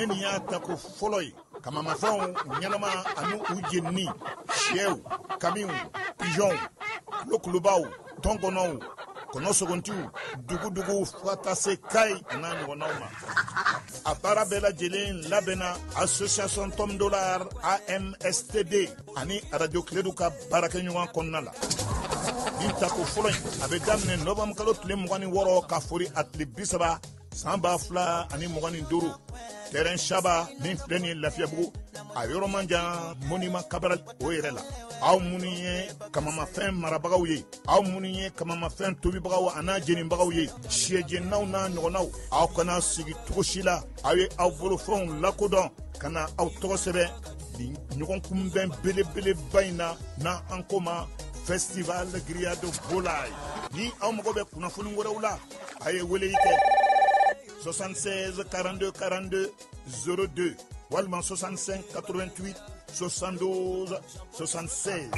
Ne nin y'a tako fɔlɔ ye. Kamamafɛnw ɲɛnama ani u jenini, sɛw, kamiw, pigeons, kulokulubaw, tɔnkɔnɔw, kɔnɔsogontiw, dugudugu, fo ka taa se kayi a n'a ɲɔgɔnnaw ma. A baara bɛɛ lajɛlen labɛnna association Tom Dollar AMSTD ani radio Kiledu ka baarakɛɲɔgɔn kɔnɔna la. Nin tako fɔlɔ in, a bɛ daminɛ novembre kalo tile 26 ka fori a tile 30 san 2025, terrain Saba min filɛ nin ye Lafiyabugu, a yɔrɔ man jan monument Cabral o yɛrɛ la. Aw minnu ye kamamafɛn marabagaw ye, aw minnu ye kamamafɛn tobibagaw a n'a jenibagaw ye, sɛjeninaw n'a ɲɔgɔnnaw, aw kana sigi cogo si la. Aw ye aw bolofɛnw lakodɔn ka na aw tɔgɔ sɛbɛn nin ɲɔgɔn kunbɛn belebeleba in na, n'an an ko ma festival grillade volaille. Ni aw mago bɛ kunnafoni wɛrɛw la, a ye weleli kɛ 76 42 42 02 walima 65 88 72 76.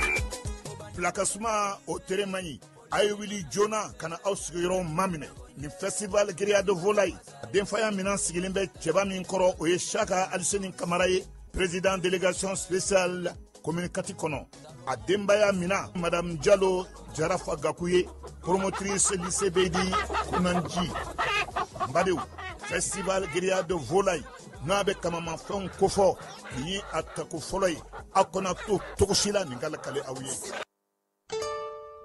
Pilakasuma o tere man ɲi, a ye wuli joona ka na aw sigiyɔrɔw maminɛ nin festival grillade volaille. Denfaya minan sigilen bɛ cɛba min kɔrɔ, o ye Saka Aliseni Kamara ye, président délégation spéciale commune 4 kɔnɔ. A denbaya mina madame Jalo Jarafa Gaku ye, promotrice lycée Beydi Kunanji. N badenw, festival grillade volaille n'a bɛ kamamafɛnw kofɔ, nin ye a tako fɔlɔ ye. Aw kana to cogo si la nin ka lakale aw ye.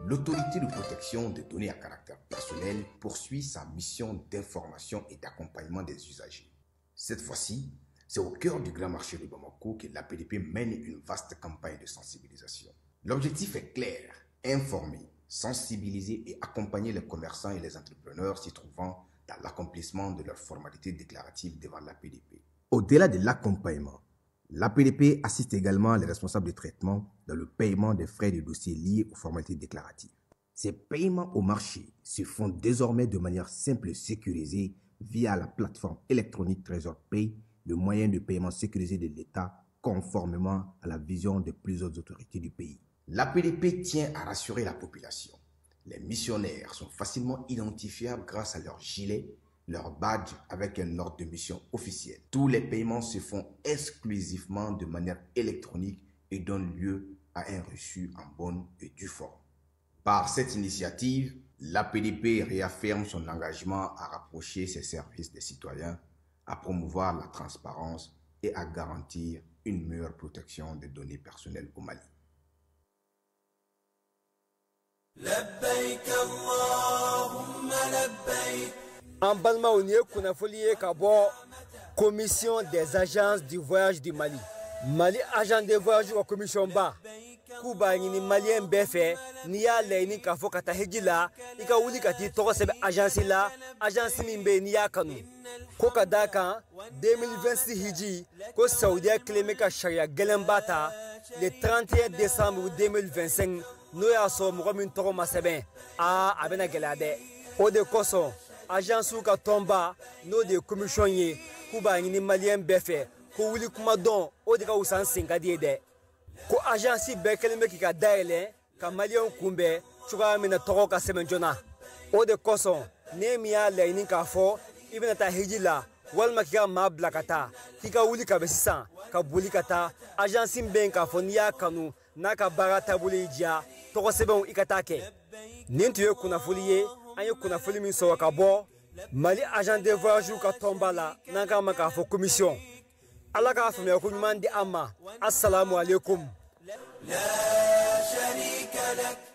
L'autorité de protection des données à caractère personnel poursuit sa mission d'information et d'accompagnement des usagers. Cette fois-ci, c'est au cœur du grand marché de Bamako que l'APDP mène une vaste campagne de sensibilisation. L'objectif est clair: informer, sensibiliser et accompagner les commerçants et les entrepreneurs s'y trouvant dans l'accomplissement de leurs formalités déclaratives devant l'APDP. Au-delà de l'accompagnement, l'APDP assiste également les responsables de traitement dans le paiement des frais de dossier liés aux formalités déclaratives. Ces paiements au marché se font désormais de manière simple et sécurisée via la plateforme électronique Trésor Pay, le moyen de paiement sécurisé de l'État conformément à la vision de plusieurs autorités du pays. L'APDP tient à rassurer la population. Les missionnaires sont facilement identifiables grâce à leur gilet, leur badge avec un ordre de mission officiel. Tous les paiements se font exclusivement de manière électronique et donnent lieu à un reçu en bonne et due forme. Par cette initiative, l'APDP réaffirme son engagement à rapprocher ses services des citoyens, à promouvoir la transparence et à garantir une meilleure protection des données personnelles au Mali. لبيك اللهم لبيك. An balimaw, nin ye kunnafoli ye ka bɔ Commission des agences du voyage du Mali. Mali agent de voyage ka commission ba k'u b'a ɲini maliyɛn bɛɛ fɛ, n'i y'a laɲini k'a fɔ ka taa hiji la, i ka wuli ka t'i tɔgɔ sɛbɛn agence la, agence min bɛ yen n'i y'a kanu. Ko ka d'a kan 2026 hiji ko Saudiya kelen bɛ ka sariya gɛlɛnba ta le 31 décembre 2025, n'o y'a sɔrɔ mɔgɔ min tɔgɔ ma sɛbɛn, aa, a bɛna gɛlɛya dɛ. O de kosɔn agence ka tɔnba, n'o de ye commission ye, k'u b'a ɲini maliyɛn bɛɛ fɛ ko wuli kuma dɔn, o de ka wusa n sen ka di ye dɛ. Ko agence bɛɛ kɛlen bɛ k'i ka dayɛlɛ ka maliyɛnw kunbɛn cogoya min na tɔgɔ ka sɛbɛn joona. O de kosɔn ne min y'a laɲini k'a fɔ i bɛna taa hiji la walima k'i ka maa bila ka taa, k'i ka wuli ka bɛ sisan ka boli ka taa agence min bɛ yen k'a fɔ n'i y'a kanu, n'a ka baara taabolo y'i diya, tɔgɔ sɛbɛnw i ka taa kɛ. Nin tun ye kunnafoli ye, an ye kunnafoli min sɔrɔ ka bɔ Mali agent de voyage ka tɔnba la, n'an k'a ma k'a fɔ commission. Ala k'a faamuya ko ɲuman di an ma. Assalamu alaikum.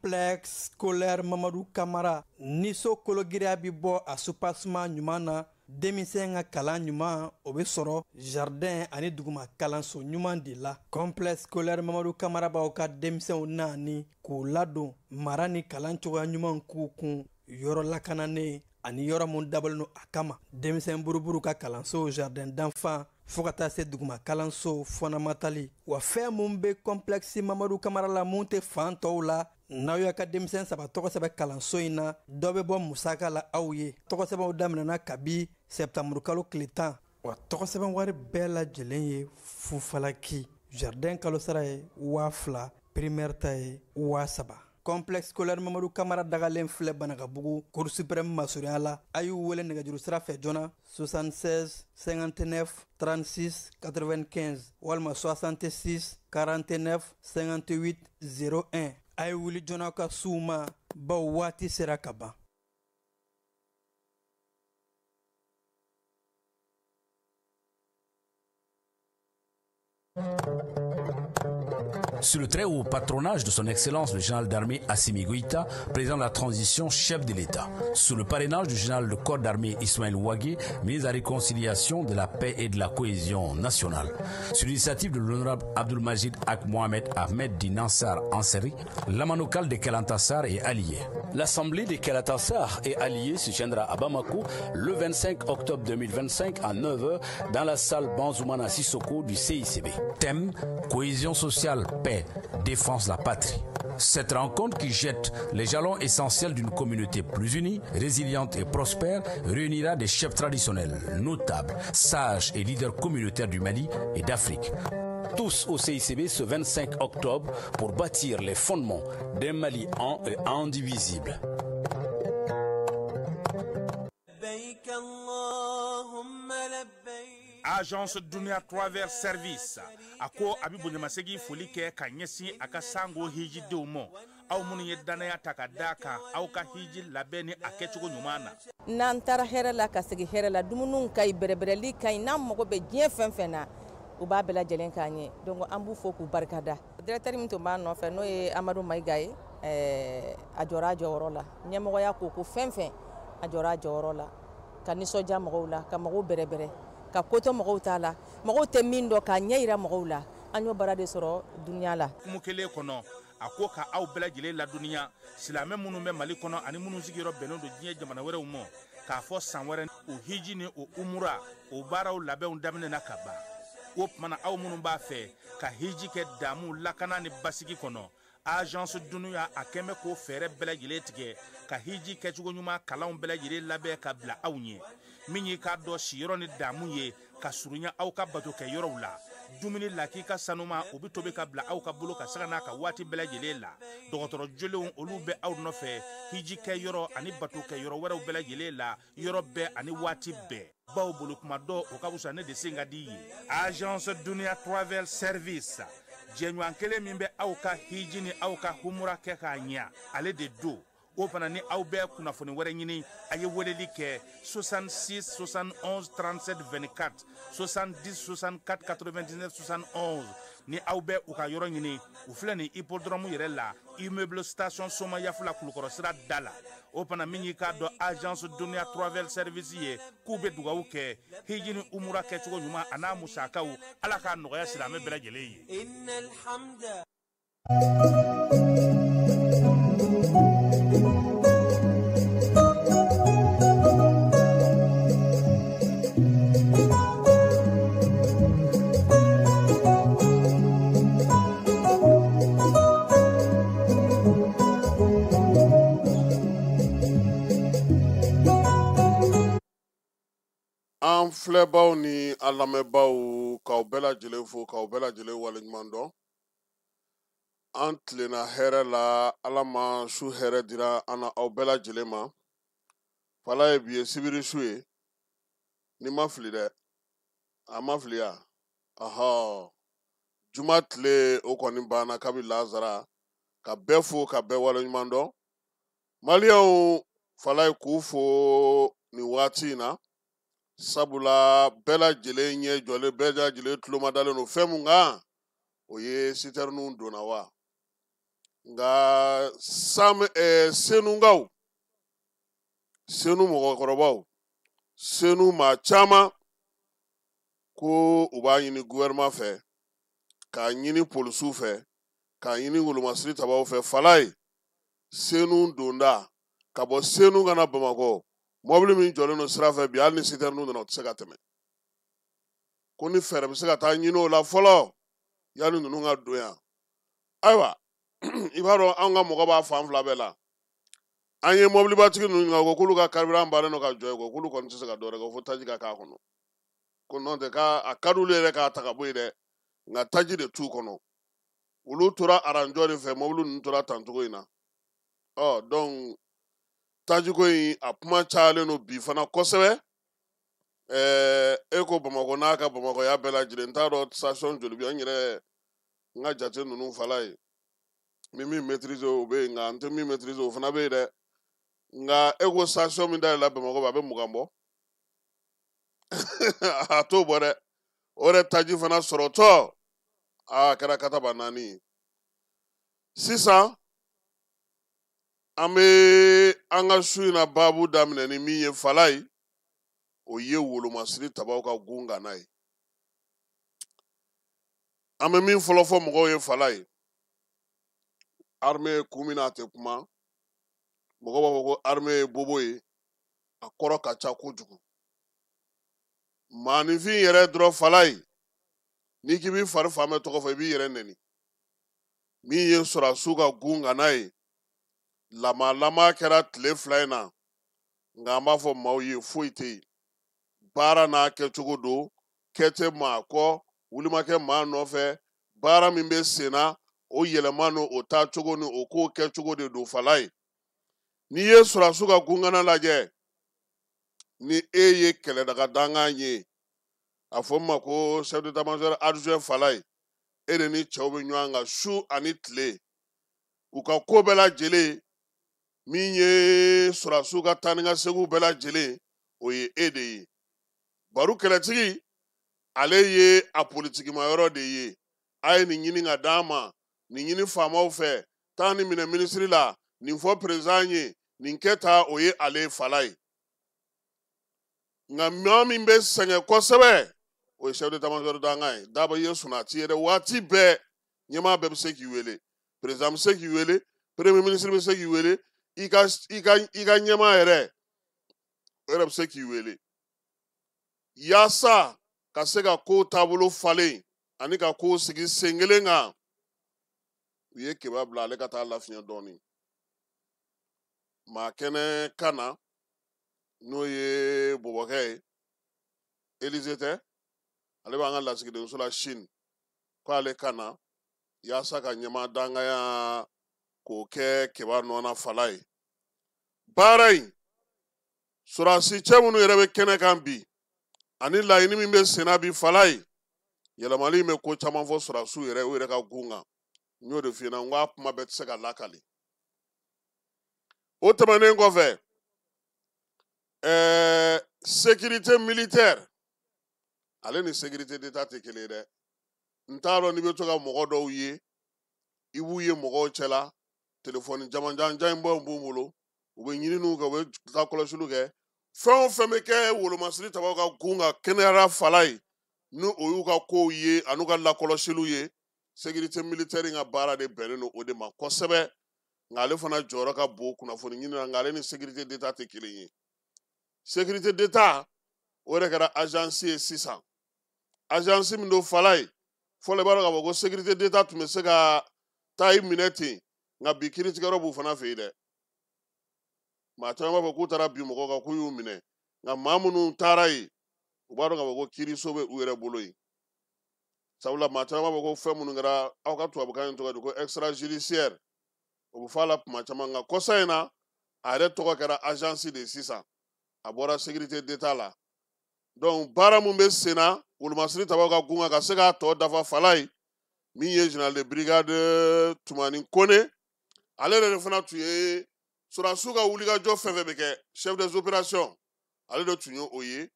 Complexe scolaire Mamadu Kamara ni so kologiriya bi bɔ a soubassement ɲuman na, denmisɛn ka kalan ɲuman o bɛ sɔrɔ jardin ani duguma kalanso ɲuman de la. Complexe scolaire Mamadu Kamara b'aw ka denmisɛnw naani k'u ladon mara ni kalan cogoya ɲuman k'u kun, yɔrɔ lakananen ani yɔrɔ mun dabɔlen don a kama. Denmisɛn buruburu ka kalanso, jardin d'enfant, fɔɔ ka taa se duguma kalanso fɔnamatali wa. Fɛn mun bɛ complexe Mamadu Kamara la mun tɛ fan tɔw la, n'aw y'a ka denmisɛn saba tɔgɔ sɛbɛn kalanso in na, dɔ bɛ bɔ musaka la aw ye. Tɔgɔ sɛbɛnw daminɛna kabi sɛptanburukalo tile 10 wa. Tɔgɔ sɛbɛn wari bɛɛ lajɛlen ye fufalaki. Jardin kalosara ye 2000, primaire ta ye 3000. Complexe scolaire Mamadu Kamara dagalen filɛ Banakabugu, Cour suprême masurunya la. A y'u wele nɛgɛjuru sira fɛ joona 76 59 36 95 walima 66 49 58 01. A ye wuli joona ka s'u ma, bawo waati sera ka ban. Sous le très haut patronage de son Excellence le général d'armée Assimi Goïta, président de la transition, chef de l'État. Sous le parrainage du général de corps d'armée Ismaël Wagué, ministre de la Réconciliation, de la Paix et de la Cohésion nationale. Sur l'initiative de l'honorable Abdulmajid Ak Mohamed Ahmed dit Nansar Anseri, l'Amanokal de Kalantassar et alliés. L'Assemblée des Kalantassar et alliés se tiendra à Bamako le 25 octobre 2025 à 9h dans la salle Banzoumana Sissoko du CICB. Thème: cohésion sociale, paix, défense de la patrie. Cette rencontre qui jette les jalons essentiels d'une communauté plus unie, résiliente et prospère réunira des chefs traditionnels, notables, sages et leaders communautaires du Mali et d'Afrique. Tous au CICB ce 25 octobre pour bâtir les fondements d'un Mali un et indivisible. Agence Dunia Travel Service a ko a bɛ bonyamasegin foli kɛ ka ɲɛsin a ka sango hijidenw ma, aw minnu ye danaya ta ka d'a kan aw ka hiji labɛn ni a kɛcogo ɲuman na. N'an taara hɛrɛ la ka segin hɛrɛ la, dumuniw ka ɲi, bɛrɛbɛrɛli ka ɲi, n'an mago bɛ diɲɛ fɛn fɛn na, u b'a bɛɛ lajɛlen k'an ye. Donc an b'u fo k'u barikada. Directeur min tun b'a nɔfɛ n'o ye Amadu Mayiga ye, a jɔra a jɔyɔrɔ la. Ɲɛmɔgɔya ko ko fɛn fɛn, a jɔra a jɔyɔrɔ la, ka nisɔndiya mɔgɔw la, ka mɔgɔw bɛrɛbɛrɛ, ka kotɔ mɔgɔw t'a la, mɔgɔw tɛ min dɔn k'a ɲɛ yira mɔgɔw la. An y'o baara de sɔrɔ dunuya la. Kumu kelen kɔnɔ, a ko ka aw bɛɛ lajɛlen ladɔnniya, silamɛ minnu bɛ Mali kɔnɔ ani minnu sigiyɔrɔ bɛnnen don diɲɛ jamana wɛrɛw ma, k'a fɔ san wɛrɛ o hiji ni o umura o baaraw labɛnw daminɛna ka ban. O tuma na aw minnu b'a fɛ ka hiji kɛ damu, lakana ni basigi kɔnɔ, Agence Dunuya a kɛn bɛ k'o fɛɛrɛ bɛɛ lajɛlen tigɛ ka hiji kɛcogo ɲuman kalanw bɛɛ lajɛlen labɛn ka bila aw ɲɛ. Min y'i k'a dɔn siyɔrɔ ni damu ye ka surunya aw ka bato kɛ yɔrɔw la, dumuni lakika sanuma o bɛ tobi ka bila aw ka bolo ka saga n'a ka waati bɛɛ lajɛlen la. Dɔgɔtɔrɔ jolenw olu bɛ aw nɔfɛ hiji kɛ yɔrɔ ani bato kɛ yɔrɔ wɛrɛw bɛɛ lajɛlen la, yɔrɔ bɛɛ ani waati bɛɛ. Baw bolo kuma dɔ o ka fisa ne de sen ka di ye. Agence Dunuya Travel Service, jɛɲɔgɔn kelen min bɛ aw ka hiji ni aw ka humura kɛ k'a ɲɛ, ale de don. O fana ni aw bɛ kunnafoni wɛrɛ ɲini, a ye weleli kɛ 66 71 37 24, 70 64 99 71. Ni aw bɛ u ka yɔrɔ ɲini, u filɛ nin hippodrome yɛrɛ la, immeuble station Somayafula Kulukɔrɔ sira da la. O fana min y'i k'a dɔn Agence Dunuya Travel Service ye, k'u bɛ dugawu kɛ hiji ni umura kɛcogo ɲuman a n'a musakaw, Ala k'a nɔgɔya silamɛ bɛɛ lajɛlen ye. An filɛbaw ni an lamɛnbaw, k'aw bɛɛ lajɛlen fo, k'aw bɛɛ lajɛlen waleɲuman dɔn. An tilenna hɛrɛ la, Ala ma su hɛrɛ dira an na aw bɛɛ lajɛlen ma. Fala ye bi ye sibiri su ye, ni ma fili dɛ, a ma fili ya, ahɔ, juma tile o kɔni banna kabi lazara, ka bɛɛ fo ka bɛɛ waleɲuman dɔn. Maliyɛnw, fala ye k'u fo nin waati in na, sabula bɛɛ lajɛlen ɲɛ jɔlen, bɛɛ lajɛlen tulomadalen don fɛn mun kan, o ye sitɛrininw donna wa. Nka senukaw, senu mɔgɔkɔrɔbaw, senu maa caman ko u b'a ɲini gouvernement fɛ, k'a ɲini polisiw fɛ, k'a ɲini wolomasiri tabaw fɛ. Fala ye senu donda ka bɔ senu ka na Bamakɔ, mɔbili min jɔlen don sira fɛ bi, hali ni sitɛrininw nana o tɛ se ka tɛmɛ. Ko ni fɛɛrɛ bɛ se ka taa ɲini o la fɔlɔ yanni ninnu ka don yan. Ayiwa, i b'a dɔn anw ka mɔgɔ b'a fan fila bɛɛ la. An ye mɔbilibatigi ninnu ɲininka, ko k'olu ka carburant bannen don ka jɔ yen, ko k'olu kɔni tɛ se ka dɔwɛrɛ kɛ fo taji ka k'a kɔnɔ. Ko n'o tɛ k'a ka d'olu yɛrɛ k'a ta ka bɔ yen dɛ, nka taji de t'u kɔnɔ. Olu tora aranjɔ de fɛ, mɔbili ninnu tora tancogo in na. Ɔ donc tajiko in a kuma cayalen don bi fana kosɛbɛ. E ko Bamakɔ n'a ka Bamakɔya bɛɛ lajɛlen, n t'a dɔn station joli bɛ n yɛrɛ n ka jate ninnu fala ye. N bɛ min maîtriser o bɛ yen, nka n tɛ min maîtriser o fana bɛ yen dɛ. Nka e ko station min dayɛlɛla Bamakɔ a bɛ 20 bɔ. A t'o bɔ dɛ. O yɛrɛ taji fana sɔrɔtɔ, a kɛra kataba 4 ye. Sisan an bɛ an ka su in na baabu daminɛ ni min ye fala ye, o ye wolomasiri tabaw ka gun gana ye. An bɛ min fɔlɔ fɔ mɔgɔw ye fala ye, armée kun min na a tɛ kuma, mɔgɔw b'a fɔ ko armée ye bobo ye, a kɔrɔ ka ca kojugu. Maaninfin yɛrɛ dɔrɔn fala ye, n'i k'i b'i fari fan bɛɛ tɔgɔ fɔ, i b'i yɛrɛ nɛni. Min ye sɔrɔdasiw ka gun gana ye, lamalama kɛra tile 2 in na, nka an b'a fɔ maaw ye foyi tɛ yen. Baara n'a kɛcogo don, kɛ tɛ maa kɔ, wuli ma kɛ maa nɔfɛ. Baara min bɛ sen na, o yɛlɛma n'o o taacogo ni o kow kɛcogo de don fala ye. N'i ye sɔrɔdasiw ka gungana lajɛ, ni e ye kɛlɛdaga dankan ye, a fɔ min ma ko chef d'état-major adjoint fala ye, e de ni cɛw bɛ ɲɔgɔn kan su ani tile. U ka ko bɛɛ lajɛlen, min ye sɔrɔdasiw ka taa ni ka seginw bɛɛ lajɛlen, o ye e de ye. Baro kɛlɛtigi, ale ye a politikima yɔrɔ de ye. A ye nin ɲini ka d'an ma, nin ɲini faamaw fɛ, taa nin minɛ minisiri la, nin fɔ président ye, nin kɛ ta, o ye ale fala ye. Nka maa min bɛ sɛgɛn kosɛbɛ, o ye chef d'état-major dankan ye. Daba ye sunati ye dɛ, waati bɛɛ ɲɛmaa bɛɛ bɛ se k'i wele, président bɛ se k'i wele, premier ministre bɛ se k'i wele, i ka ɲɛmaa yɛrɛ, o yɛrɛ bɛ se k'i wele. Yaasa ka se ka kow taabolo falen ani ka kow sigi sen kelen kan, u ye Keba bila ale ka taa lafiɲɛ dɔɔnin. Maa kɛnɛ kan na, n'o ye bɔbɔkɛ ye, Elize tɛ, ale b'an ka lasigidenso la Chine, k'ale ka na yaasa ka ɲɛmaa danganya k'o kɛ Keba nɔ na fala ye. Baara in, sɔrɔdasi cɛ minnu yɛrɛ bɛ kɛnɛ kan bi, ani laɲini min bɛ sen na bi fala ye, yɛlɛmali in bɛ ko caman fɔ sɔrɔdasiw yɛrɛ u yɛrɛ ka gun kan. N y'o de f'i ɲɛna, n ko a kuma bɛɛ tɛ se ka lakali. O tɛmɛnen kɔfɛ, sécurité militaire ale ni sécurité d'État tɛ kelen ye dɛ. N t'a dɔn n'i bɛ to ka mɔgɔ dɔw ye, i b'u ye mɔgɔw cɛla, telefɔni jamanjanjan in b'u bolo, u bɛ ɲininiw kɛ, u bɛ lakɔlɔsiliw kɛ. Fɛn o fɛn bɛ kɛ wolomasiri tabaw ka gun kan kɛnɛyara fala ye, ni o y'u ka kow ye an'u ka lakɔlɔsiliw ye, sécurité militaire in ka baara de bɛnnen don o de ma kosɛbɛ. Nka ale fana jɔyɔrɔ ka bon kunnafoni ɲini na, nka ale ni sécurité d'État tɛ kelen ye. Sécurité d'État o yɛrɛ kɛra agence ye sisan, agence min don fala ye. Fɔlɔ i b'a dɔn k'a fɔ ko sécurité d'État tun bɛ se ka taa i minɛ ten, nka bi kiiritigɛyɔrɔ b'u fana fɛ yen dɛ. Maa caman b'a fɔ k'u taara bin mɔgɔw kan k'u y'u minɛ, nka maa minnu taara yen, u b'a dɔn k'a fɔ ko kiiriso bɛ u yɛrɛ bolo yen. Sabula maa caman b'a fɔ ko fɛn minnu kɛra, aw ka tubabukan in tɔgɔ di, ko extrajudiciaire, o bɛ fɔ a la kuma caman. Nka kɔsa in na, a yɛrɛ tɔgɔ kɛra agence de ye sisan, a bɔra sécurité d'État la. Donc baara mun bɛ sen na wolomasiri tabaw ka gun kan ka se k'a tɔ dafa fala ye, min ye général de brigade Tumani Kone, ale yɛrɛ de fana tun ye sɔrɔdasiw ka wulikajɔ fɛn fɛn bɛ kɛ, chef des opérations, ale de tun ye o ye.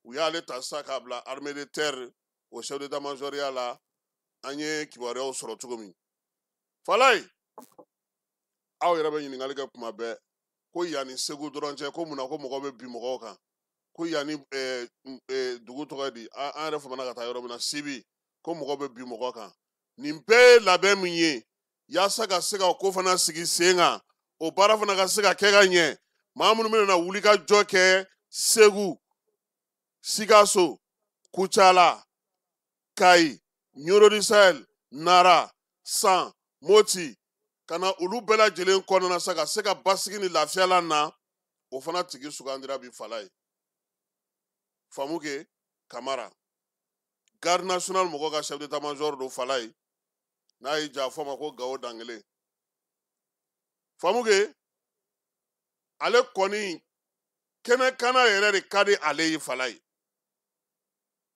U y'ale ta sisan k'a bila armée de terre o chef d'état-major ya la. An ye kibaruyaw sɔrɔ cogo min fala ye, aw yɛrɛ bɛ ɲininkali kɛ kuma bɛɛ ko yanni Segu dɔrɔn cɛ, ko munna ko mɔgɔ bɛ bin mɔgɔw kan, ko yanni dugu tɔgɔ di, an yɛrɛ famana ka taa yɔrɔ min na Sibi, ko mɔgɔ bɛ bin mɔgɔ kan. Nin bɛɛ ye labɛn min ye yaasa ka se ka ko fana sigi sen kan, o baara fana ka se ka kɛ ka ɲɛ. Maa minnu bɛna wuli ka jɔ kɛ Segu, Sikaso, Kucala, Kayi, Ɲoro du Sahel, Nara, San, Moti, ka na olu bɛɛ lajɛlen kɔnɔna sa ka se ka basigi ni lafiya la na, o fana tigi sugandira bi fala ye. Famuke Kamara, garde nationale mɔgɔ ka chef d'état-major don fala ye, n'a y'i ja a fɔ ma ko Gawo Dangele. Famuke Ale kɔni kɛnɛkanna yɛrɛ de ka di ale ye Falaye.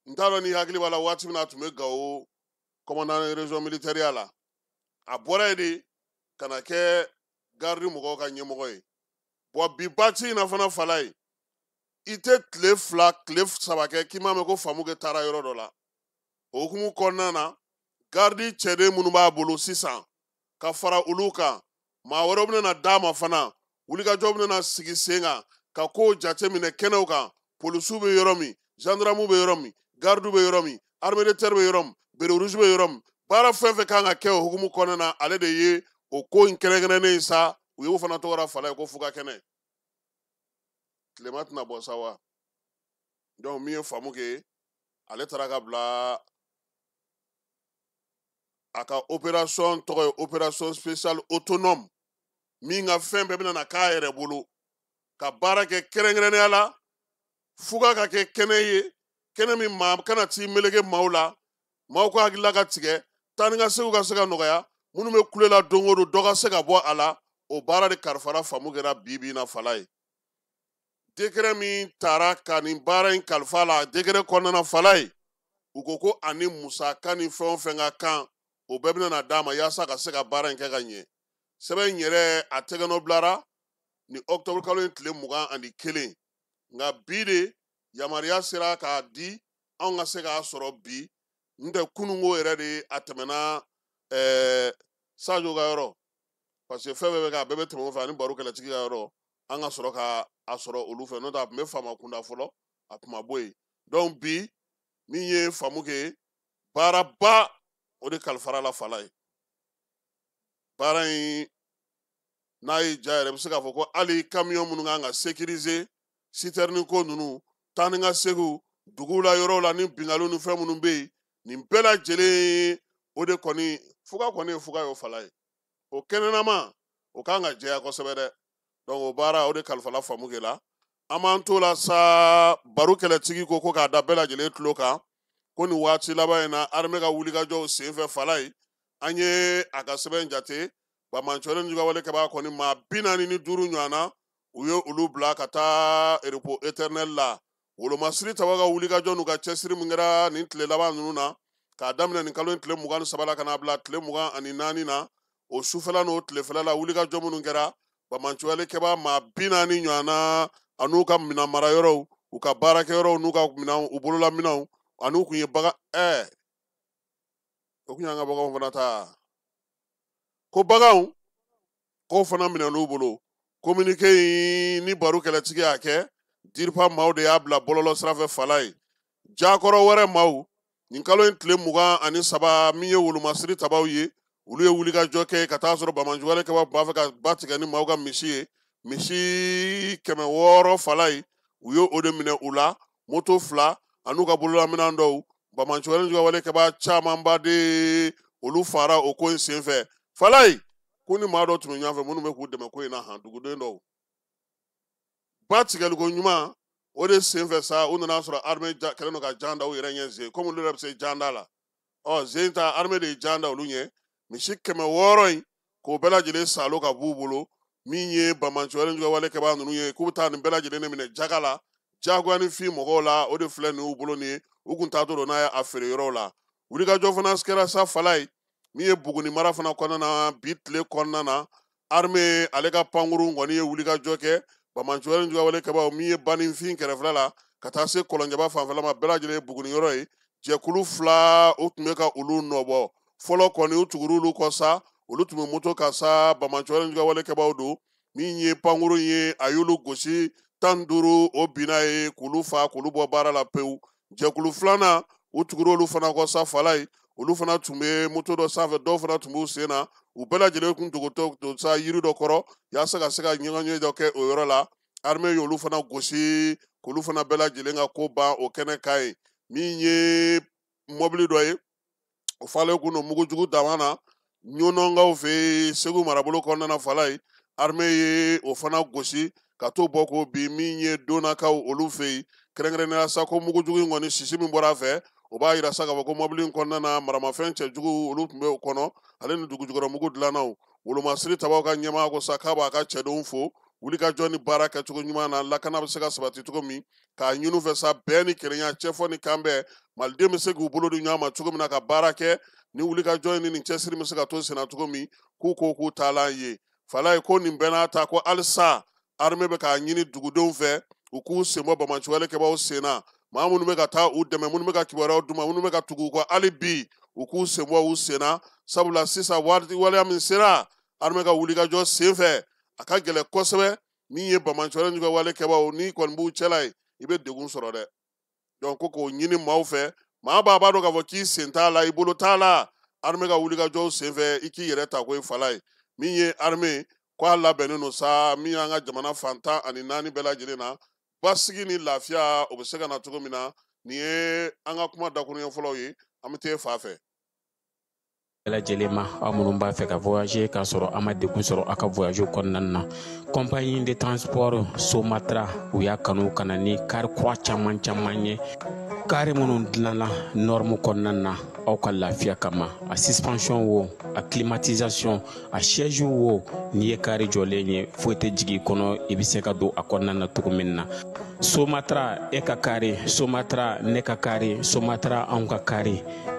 N t'a dɔn ni hakili b'a la waati min na a tun bɛ Gawo commandant région militaire la, a bɔra yen de ka na kɛ garde mɔgɔw ka ɲɛmɔgɔ ye. Bon, bi baati in na fana Falaye, i tɛ tile 2 tile 3 kɛ k'i m'a mɛn ko Famukɛ taara yɔrɔ dɔ la. O hukumu kɔnɔna na, garde cɛden minnu b'a bolo sisan ka fara olu kan, maa wɛrɛw bɛna na d'a ma fana, wulikajɔ bɛna na sigi sen kan ka kow jateminɛ kɛnɛw kan. Polisiw bɛ yɔrɔ min, gendarmew bɛ yɔrɔ min, garde bɛ yɔrɔ min, armée de terre bɛ yɔrɔ min, béret rouge bɛ yɔrɔ min, baara fɛn fɛn kan ka kɛ o hukumu kɔnɔna na, ale de ye o ko in kɛrɛnkɛrɛnnen ye sa. U y'o fana tɔgɔ da Falaye ko fuga kɛnɛ. Tilema tɛna bɔ sa wa? Donc min ye Famukɛ ye, ale taara ka bila a ka opération tɔgɔ ye opération spéciale autonome, min ka fɛn bɛɛ bɛna na k'a yɛrɛ bolo ka baara kɛ kɛrɛnkɛrɛnnenya la fuga ka kɛ kɛnɛ ye, kɛnɛ min maa kana t'i meleke maaw la, maaw ka hakilila ka tigɛ, taa ni ka seginw ka se ka nɔgɔya, minnu bɛ kule la don o don dɔ ka se ka bɔ a la. O baara de kalifara Famukɛ la bi bi in na Falaye. Décret min taara ka nin baara in kalifa la, décret kɔnɔna na Falaye, u ko ko ani musaka ni fɛn o fɛn ka kan, o bɛɛ bɛna na d'a ma yaasa ka se ka baara in kɛ ka ɲɛ. Sɛbɛn in yɛrɛ a tɛgɛnɔ bilara ni octobre kalo in tile 21, nka bi de yamaruya sera k'a di anw ka se k'a sɔrɔ bi. N tɛ kununko yɛrɛ de a tɛmɛna Sadio ka yɔrɔ, parce que fɛn bɛɛ bɛ kɛ, a bɛɛ bɛ tɛmɛ o fɛ, ani baro kɛlɛtigi ka yɔrɔ, an ka sɔrɔ ka a sɔrɔ olu fɛ, n'o tɛ a tun bɛ faama kunda fɔlɔ, a tun ma bɔ yen. Donc bi min ye Famukɛ ye, baaraba o de kalifara la Falaye. Baara in n'a ye ja yɛrɛ, i bɛ se k'a fɔ ko hali camion minnu kan ka sécuriser, citerne ko ninnu, taa ni ka seginw duguw la, yɔrɔw la, ni binkanniw ni fɛn minnu bɛ yen, nin bɛɛ lajɛlen o de kɔni fuga kɔni ye fuga ye o Falaye. O kɛnɛnama o kan ka jɛya kosɛbɛ dɛ. Donc o baara o de kalifala Famukɛ la. An b'an t'o la sa, baro kɛlɛtigi ko k'a da bɛɛ lajɛlen tulo kan ko nin waati laban in na, armée ka wulikajɔw senfɛ Falaye, an ye a ka sɛbɛn jate, Bamancɔlen jugawale kɛbaa kɔni maa 45 ɲɔgɔn na, u ye olu bila ka taa repos éternel la. Wolomasiri tabaw ka wulikajɔ n'u ka cɛsiri min kɛra nin tile laban ninnu na, k'a daminɛ nin kalo in tile 23 la ka n'a bila tile 24 na, o sufɛla n'o tilefɛla la, wulikajɔ minnu kɛra, Bamancɔlen kɛbaa maa 40 ɲɔgɔn na, an'u ka minɛn marayɔrɔw, u ka baarakɛyɔrɔw n'u ka minɛnw, u bolola minɛnw, an'u kun ye bagan, o kun y'an ka baganw fana ta, ko baganw k'o fana minɛn'u bolo. Communiqué in ni baro kɛlɛtigi y'a kɛ, DIRPA maaw de y'a bila bɔlɔlɔ sira fɛ Falaye. Jakɔrɔ wɛrɛ maaw, nin kalo in tile 23, min ye wolomasiri tabaw ye, olu ye wulikajɔ kɛ ka taa sɔrɔ Bamancɔlen kɛbaa b'a fɛ ka ba tigɛ ni maaw ka misi ye, misi 600 Falaye, u ye o de minɛ u la, moto 2 an'u ka bololaminɛn dɔw. Bamancɔlen jugawale kɛbaa camanba de olu fara o ko in senfɛ Falaye. Ko ni maa dɔw tun bɛ ɲɔgɔn fɛ minnu bɛ k'u dɛmɛ ko in na, han duguden dɔw ba tigɛliko ɲuman o de senfɛ sa, u nana sɔrɔ armée kɛlen don ka jan da u yɛrɛ ɲɛ zen, komi olu yɛrɛ bɛ se jan da la. Ɔ zen ta armée de ye jan da olu ɲɛ, misi 600 in k'o bɛɛ lajɛlen salo ka b'u bolo. Min ye Bamancɔlen jugawale kɛbaa ninnu ye, k'u bɛ taa nin bɛɛ lajɛlen de minɛ jaga la, jagoya ni fin mɔgɔw la, o de filɛ nin y'u bolo nin ye, u kun taatɔ don n'a ye a feere yɔrɔw la. Wulikajɔ fana kɛra sa Falaye, min ye Buguni mara fana kɔnɔna na, bi tile kɔnɔna na, armée ale ka pankurun kɔni ye wulikajɔ kɛ Bamancɔlen jugawale kɛbaaw, min ye baninfin kɛrɛfɛla la ka taa se Kɔlɔnjɛba fanfɛla ma, bɛɛ lajɛlen ye Buguni yɔrɔ ye. Jɛkulu 2 o tun bɛ ka olu nɔbɔ fɔlɔ kɔni, u tugur'olu kɔ sa, olu tun bɛ moto kan sa, Bamancɔlen jugawale kɛbaaw don. Min ye pankurun ye, a y'olu gosi 15, o binna ye k'olu fa k'olu bɔ baara la pewu. Jɛkulu filanan u tugur'olu fana kɔ sa Falaye, olu fana tun bɛ moto dɔ sanfɛ, dɔw fana tun b'u sen na, u bɛɛ lajɛlen kun dogotɔ don sa yiri dɔ kɔrɔ yaasa ka se ka ɲɔgɔnye dɔ kɛ o yɔrɔ la. Armée y'olu fana gosi k'olu fana bɛɛ lajɛlen ka ko ban o kɛnɛ kan ye. Min ye mɔbili dɔ ye, o falen kun don mugujugu dama na Ɲɔnɔnkaw fɛ yen Segu marabolo kɔnɔna na Falaye, armée ye o fana gosi ka t'o bɔ k'o bin. Min ye Donakaw olu fɛ yen, kɛrɛnkɛrɛnnenya sa ko mugujugu in kɔni sisi min bɔra a fɛ, o b'a yira sa k'a fɔ ko mɔbili in kɔnɔna na maramafɛn cɛjugu olu tun bɛ o kɔnɔ, ale ni dugujukɔrɔ mugu dilannaw. Wolomasiri tabaw ka ɲɛmaa ko sa k'a b'a ka cɛdenw fo, Wulikajɔ ni baara kɛcogo ɲuman na, lakana bɛ se ka sabati cogo min, k'a ɲini fɛ sa bɛn ni kelenya, cɛfɔ ni kanbɛn, maliden bɛ se k'u bolo di ɲɔgɔn ma cogo min na ka baara kɛ ni wulikajɔ ni nin cɛsiri bɛ se ka to senna cogo min, k'u ko k'u taalan ye. Falaye ko nin bɛɛ n'a ta, ko halisa armée bɛ k'a ɲini dugudenw fɛ u k'u sen bɔ banbaanciwale kɛbaaw sen na. Maa minnu bɛ ka taa u dɛmɛ, minnu bɛ ka kibaruyaw d'u ma, minnu bɛ ka tugu u kɔ, hali bi u k'u sen bɔ u sen na, sabula sisan waleya min sera armée ka wulikajɔ sen fɛ, a ka gɛlɛn kosɛbɛ. Min ye banbaanciwale jugu wale kɛbaaw, n'i kɔni b'u cɛla ye, i bɛ degun sɔrɔ dɛ. Donc ko k'o ɲini maaw fɛ, maa b'a dɔn k'a fɔ k'i sen t'a la, i bolo t'a la, armée ka wulikajɔw sen fɛ, i k'i yɛrɛ ta ko ye Falaye. Min ye armée ko a labɛnnen don sa, min y'an ka jamana fan 14 bɛɛ lajɛlen na, basigi ni lafiya o bɛ se ka na cogo min na. Nin ye an ka kuma dakuruɲɛ fɔlɔw ye, an bɛ t'e fa fɛ. Bɛɛ lajɛlen ma, aw minnu b'a fɛ ka voyager k'a sɔrɔ a ma degun sɔrɔ aw ka voyage kɔnɔna na, compagnie de transport Somatra u y'a kanu ka na ni car kura caman caman ye, car minnu dilanna norme kɔnɔna na aw ka lafiya kama. A suspension wo, a climatisation, a siège wo, n'i ye car jɔlen ye, foyi tɛ jigin i kɔnɔ, i bɛ se ka don a kɔnɔna na cogo min na. Somatra e ka car, Somatra ne ka car, Somatra anw ka car.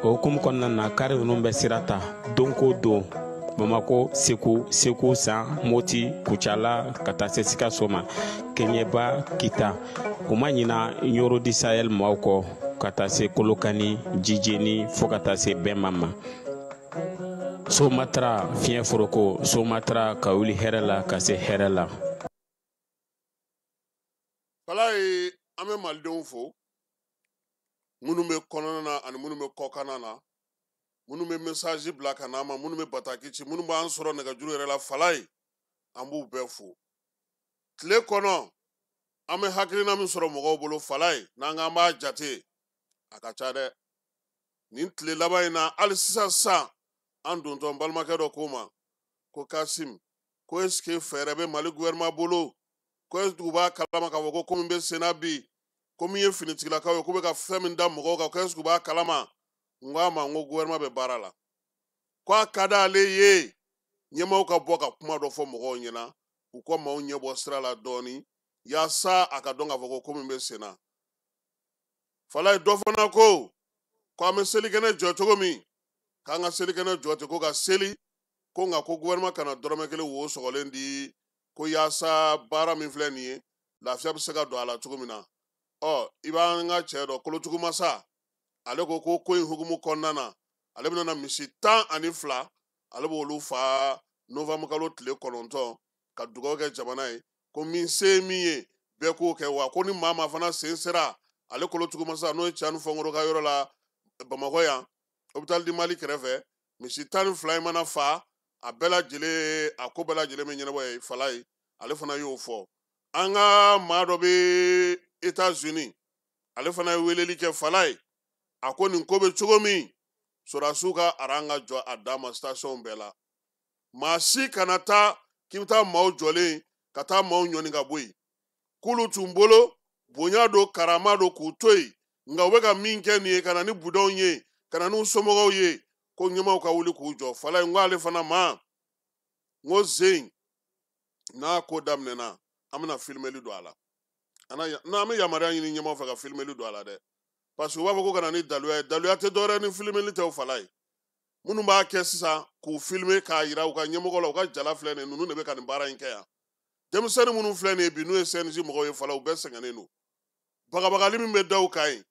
O hukumu kɔnɔna na, car ninnu bɛ sira ta don ko don, Bamako, Segu, Segu San, Moti, Kucala, ka taa se Sikaso ma, Keɲeba, Kita. U ma ɲina Ɲoro du Sahel maaw kɔ, ka taa se Kolokani, Jijeni, fo ka taa se Bɛnma ma. Somatra fiɲɛ foroko, Somatra ka wuli hɛrɛ la ka se hɛrɛ la. Falaye, an bɛ malidenw fo, minnu bɛ kɔnɔna na ani minnu bɛ kɔkanna na, minnu bɛ message bila ka na an ma, minnu bɛ bataki ci, minnu b'an sɔrɔ nɛgɛjuru yɛrɛ la. Falaye, an b'u bɛɛ fo. Tile kɔnɔ an bɛ hakilina min sɔrɔ mɔgɔw bolo, Falaye, n'an k'an b'a jate, a ka ca dɛ. Nin tile laban in na, hali sisan sisan an dontɔ, n balimakɛ dɔ ko ma ko Kasim, ko est ce que fɛɛrɛ bɛ Mali gouvernement bolo, ko est ce que u b'a kalama k'a fɔ ko ko min bɛ sen na bi, ko min ye finitigilakaw ye, k'u bɛ ka fɛn min da mɔgɔw kan, ko est ce que u b'a kalama? N ko a ma, n ko gouvernement bɛ baara la, ko a ka d'ale ye ɲɛmaaw ka bɔ ka kuma dɔ fɔ mɔgɔw ɲɛna, u ka maaw ɲɛ bɔ sira la dɔɔni, yaasa a ka dɔn k'a fɔ ko ko min bɛ sen na. Falaye, dɔ fana ko ko an bɛ selikɛnɛ jɔ cogo min, k'an ka selikɛnɛ jɔ ten, ko ka seli, ko nka ko gouvernement kana dɔrɔmɛ kelen wo sɔgɔlen di, ko yaasa baara min filɛ nin ye, lafiya bɛ se ka don a la cogo min na. Ɔ, i b'an ka cɛ dɔ kolotugumasa, ale ko ko ko in hukumu kɔnɔna na, ale bɛna na misi 12, ale b'olu fa novembre kalo tile 9 ka dugawu kɛ jamana ye, ko min se ye min ye, bɛɛ k'o kɛ. Wa ko ni maa maa fana sen sera ale kolotugumasa, n'o ye Cani Fɔnkɔrɔ ka yɔrɔ la Bamakɔ yan, hôpital du Mali kɛrɛfɛ, misi 12 in mana fa, a bɛɛ lajɛlen, a ko bɛɛ lajɛlen bɛ ɲɛnabɔ ye. Falaye, ale fana y'o fɔ. An ka maa dɔ bɛ États-Unis, ale fana ye weleli kɛ. Falaye, a ko nin ko bɛ cogo min, sɔrɔdasiw ka aran ka jɔ a dan ma station bɛɛ la, maa si kana taa k'i bɛ taa maaw jɔlen ka taa maaw ɲɔni ka bɔ yen, k'olu tun bolo bonya don, karama don, k'u to yen, nka u bɛ ka min kɛ nin ye, ka na ni budɔnw ye, ka na n'u somɔgɔw ye, ko ɲɛmaaw ka wuli k'u jɔ. Falaye, n ko ale fana ma, n ko zen n'a ko daminɛna, an bɛna filimeli don a la. N'an bɛ yamaruya ɲini ɲɛmaaw fɛ ka filimeli don a la dɛ, parce que u b'a fɔ ko ka na ni daluya ye, daluya tɛ dɔwɛrɛ ni filimeli tɛ o. Falaye, minnu b'a kɛ sisan k'u filime k'a yira u ka ɲɛmɔgɔ la, u ka jala filɛ nin ye, ninnu de bɛ ka nin baara in kɛ yan. Denmisɛnnin minnu filɛ nin ye bi, n'u ye CNJ mɔgɔw ye, Falaye, u bɛɛ sɛgɛnnen don, bagabagali min bɛ da u kan yen.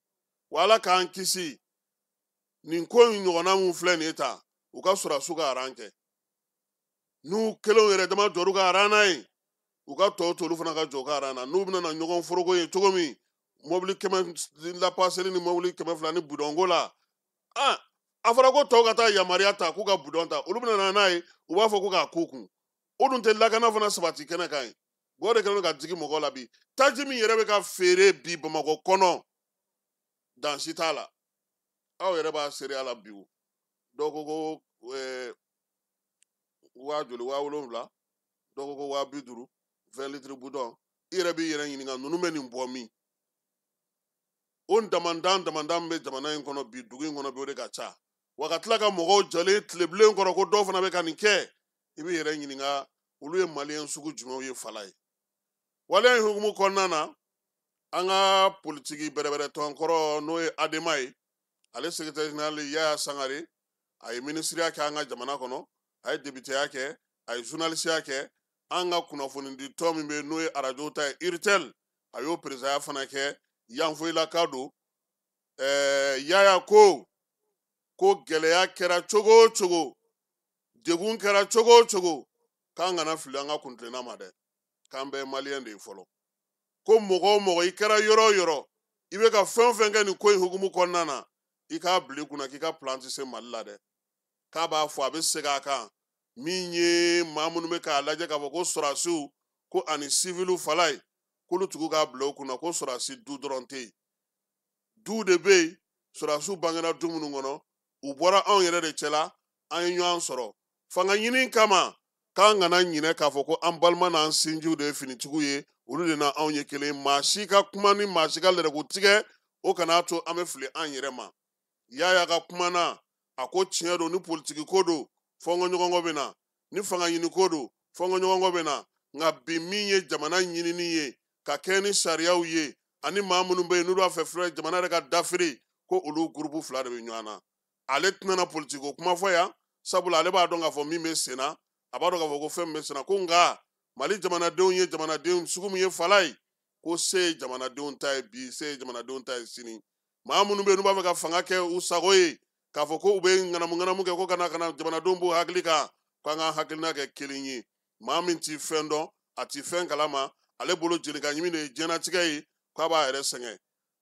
Wa Ala k'an kisi nin ko in ɲɔgɔnna min filɛ nin ye tan, u ka sɔrɔdasiw ka aran kɛ, n'u kelenw yɛrɛ dama jɔr'u ka aran na yen, u ka tɔw to olu fana ka jɔ u ka aran na. N'u bɛna na ɲɔgɔn foroko ye cogo min, mobili 100 lapaseli ni mobili 200 ni budɔnko la, a fɔra ko tɔw ka taa yamaruya ta k'u ka budɔn ta, olu bɛna na n'a ye, u b'a fɔ ko k'a k'u kun. O dun tɛ lakana fana sabati kɛnɛ kan ye. O de kɛlen don ka digi mɔgɔw la bi. Taji min yɛrɛ bɛ ka feere bi Bamakɔ kɔnɔ, dan si t'a la, aw yɛrɛ b'a seereya la bi. O dɔw ko ko waa joli, 7000, dɔw ko ko 50,000, 20 litres bidon. I yɛrɛ b'i yɛrɛ ɲininka, ninnu bɛ nin bɔ min? O damandan damandan bɛ jamana in kɔnɔ bi, dugu in kɔnɔ bi, o de ka ca. Wa ka tila ka mɔgɔw jɔlen tilebilen kɔrɔ ko dɔw fana bɛ ka nin kɛ, i b'i yɛrɛ ɲininka, olu ye maliyɛn sugu jumɛnw ye? Falaye. Waleya in hukumu kɔnɔna na, an ka politiki bɛrɛbɛrɛtɔn kɔrɔ n'o ye ADEMA ye, ale secrétaire général Yaya Sangare, a ye minisiriya kɛ an ka jamana kɔnɔ, a ye députéya kɛ, a ye journalisiya kɛ. An ka kunnafonidi tɔn min bɛ yen n'o ye arajo ta ye, URTEL, a y'o présidentya fana kɛ. Yanfoyilaka don. Yaya ko gɛlɛya kɛra cogo o cogo, degun kɛra cogo o cogo, k'an kana fili an ka kuntilenna ma dɛ, k'an bɛɛ ye maliyɛn de ye fɔlɔ. Ko mɔgɔ o mɔgɔ, i kɛra yɔrɔ o yɔrɔ, i bɛ ka fɛn o fɛn kɛ nin ko in hukumu kɔnɔna na, i k'a bila i kunna k'i ka plan tɛ se Mali la dɛ. K'a b'a fɔ, a bɛ segin a kan, min ye maa minnu bɛ k'a lajɛ k'a fɔ ko sɔrɔdasiw ko ani siviliw fala ye, k'olu tigiw k'a bila u kunna ko sɔrɔdasi du dɔrɔn tɛ yen, du de bɛ yen. Sɔrɔdasiw bangera du minnu kɔnɔ, u bɔra anw yɛrɛ de cɛla, an ye ɲɔgɔn sɔrɔ fanga ɲini kama. K'an kana ɲinɛ k'a fɔ ko an balima n'an sinjiw de ye finitigiw ye, olu de na anw ye kelen. Maa si ka kuma ni maa si ka lɛrɛko tigɛ, o kana to an bɛ fili an yɛrɛ ma. Yaya ka kuma na, a ko tiɲɛ don, ni politiki ko don, fɔnkɔ ɲɔgɔnkɔ bɛ na, ni fanga ɲini ko don, fɔnkɔ ɲɔgɔnkɔ bɛ na. Nka bi, min ye jamana ɲinini ye ka kɛ ni sariyaw ye, ani maa minnu bɛ yen n'olu b'a fɛ filɛ jamana yɛrɛ ka dafiri, ko olu groupe fila de bɛ ɲɔgɔn na. Ale tɛna na politiki ko kuma fɔ yan, sabula ale b'a dɔn k'a fɔ min bɛ sen na, a b'a dɔn k'a fɔ ko fɛn min bɛ sen na. Ko nka Mali jamanadenw ye jamanadenw sugu min ye fala ye, ko se ye jamanadenw ta ye bi, se ye jamanadenw ta ye sini. Maa minnu bɛ yen n'u b'a fɛ ka fanga kɛ u sago ye, k'a fɔ ko u bɛ ŋanamu ŋanamu kɛ, ko kana jamanadenw b'u hakili kan, k'an ka hakilina kɛ kelen ye. Maa min t'i fɛn dɔn, a t'i fɛn kalama, ale bolo jelika ɲimi de ye diɲɛlatigɛ ye, k'a b'a yɛrɛ sɛgɛn.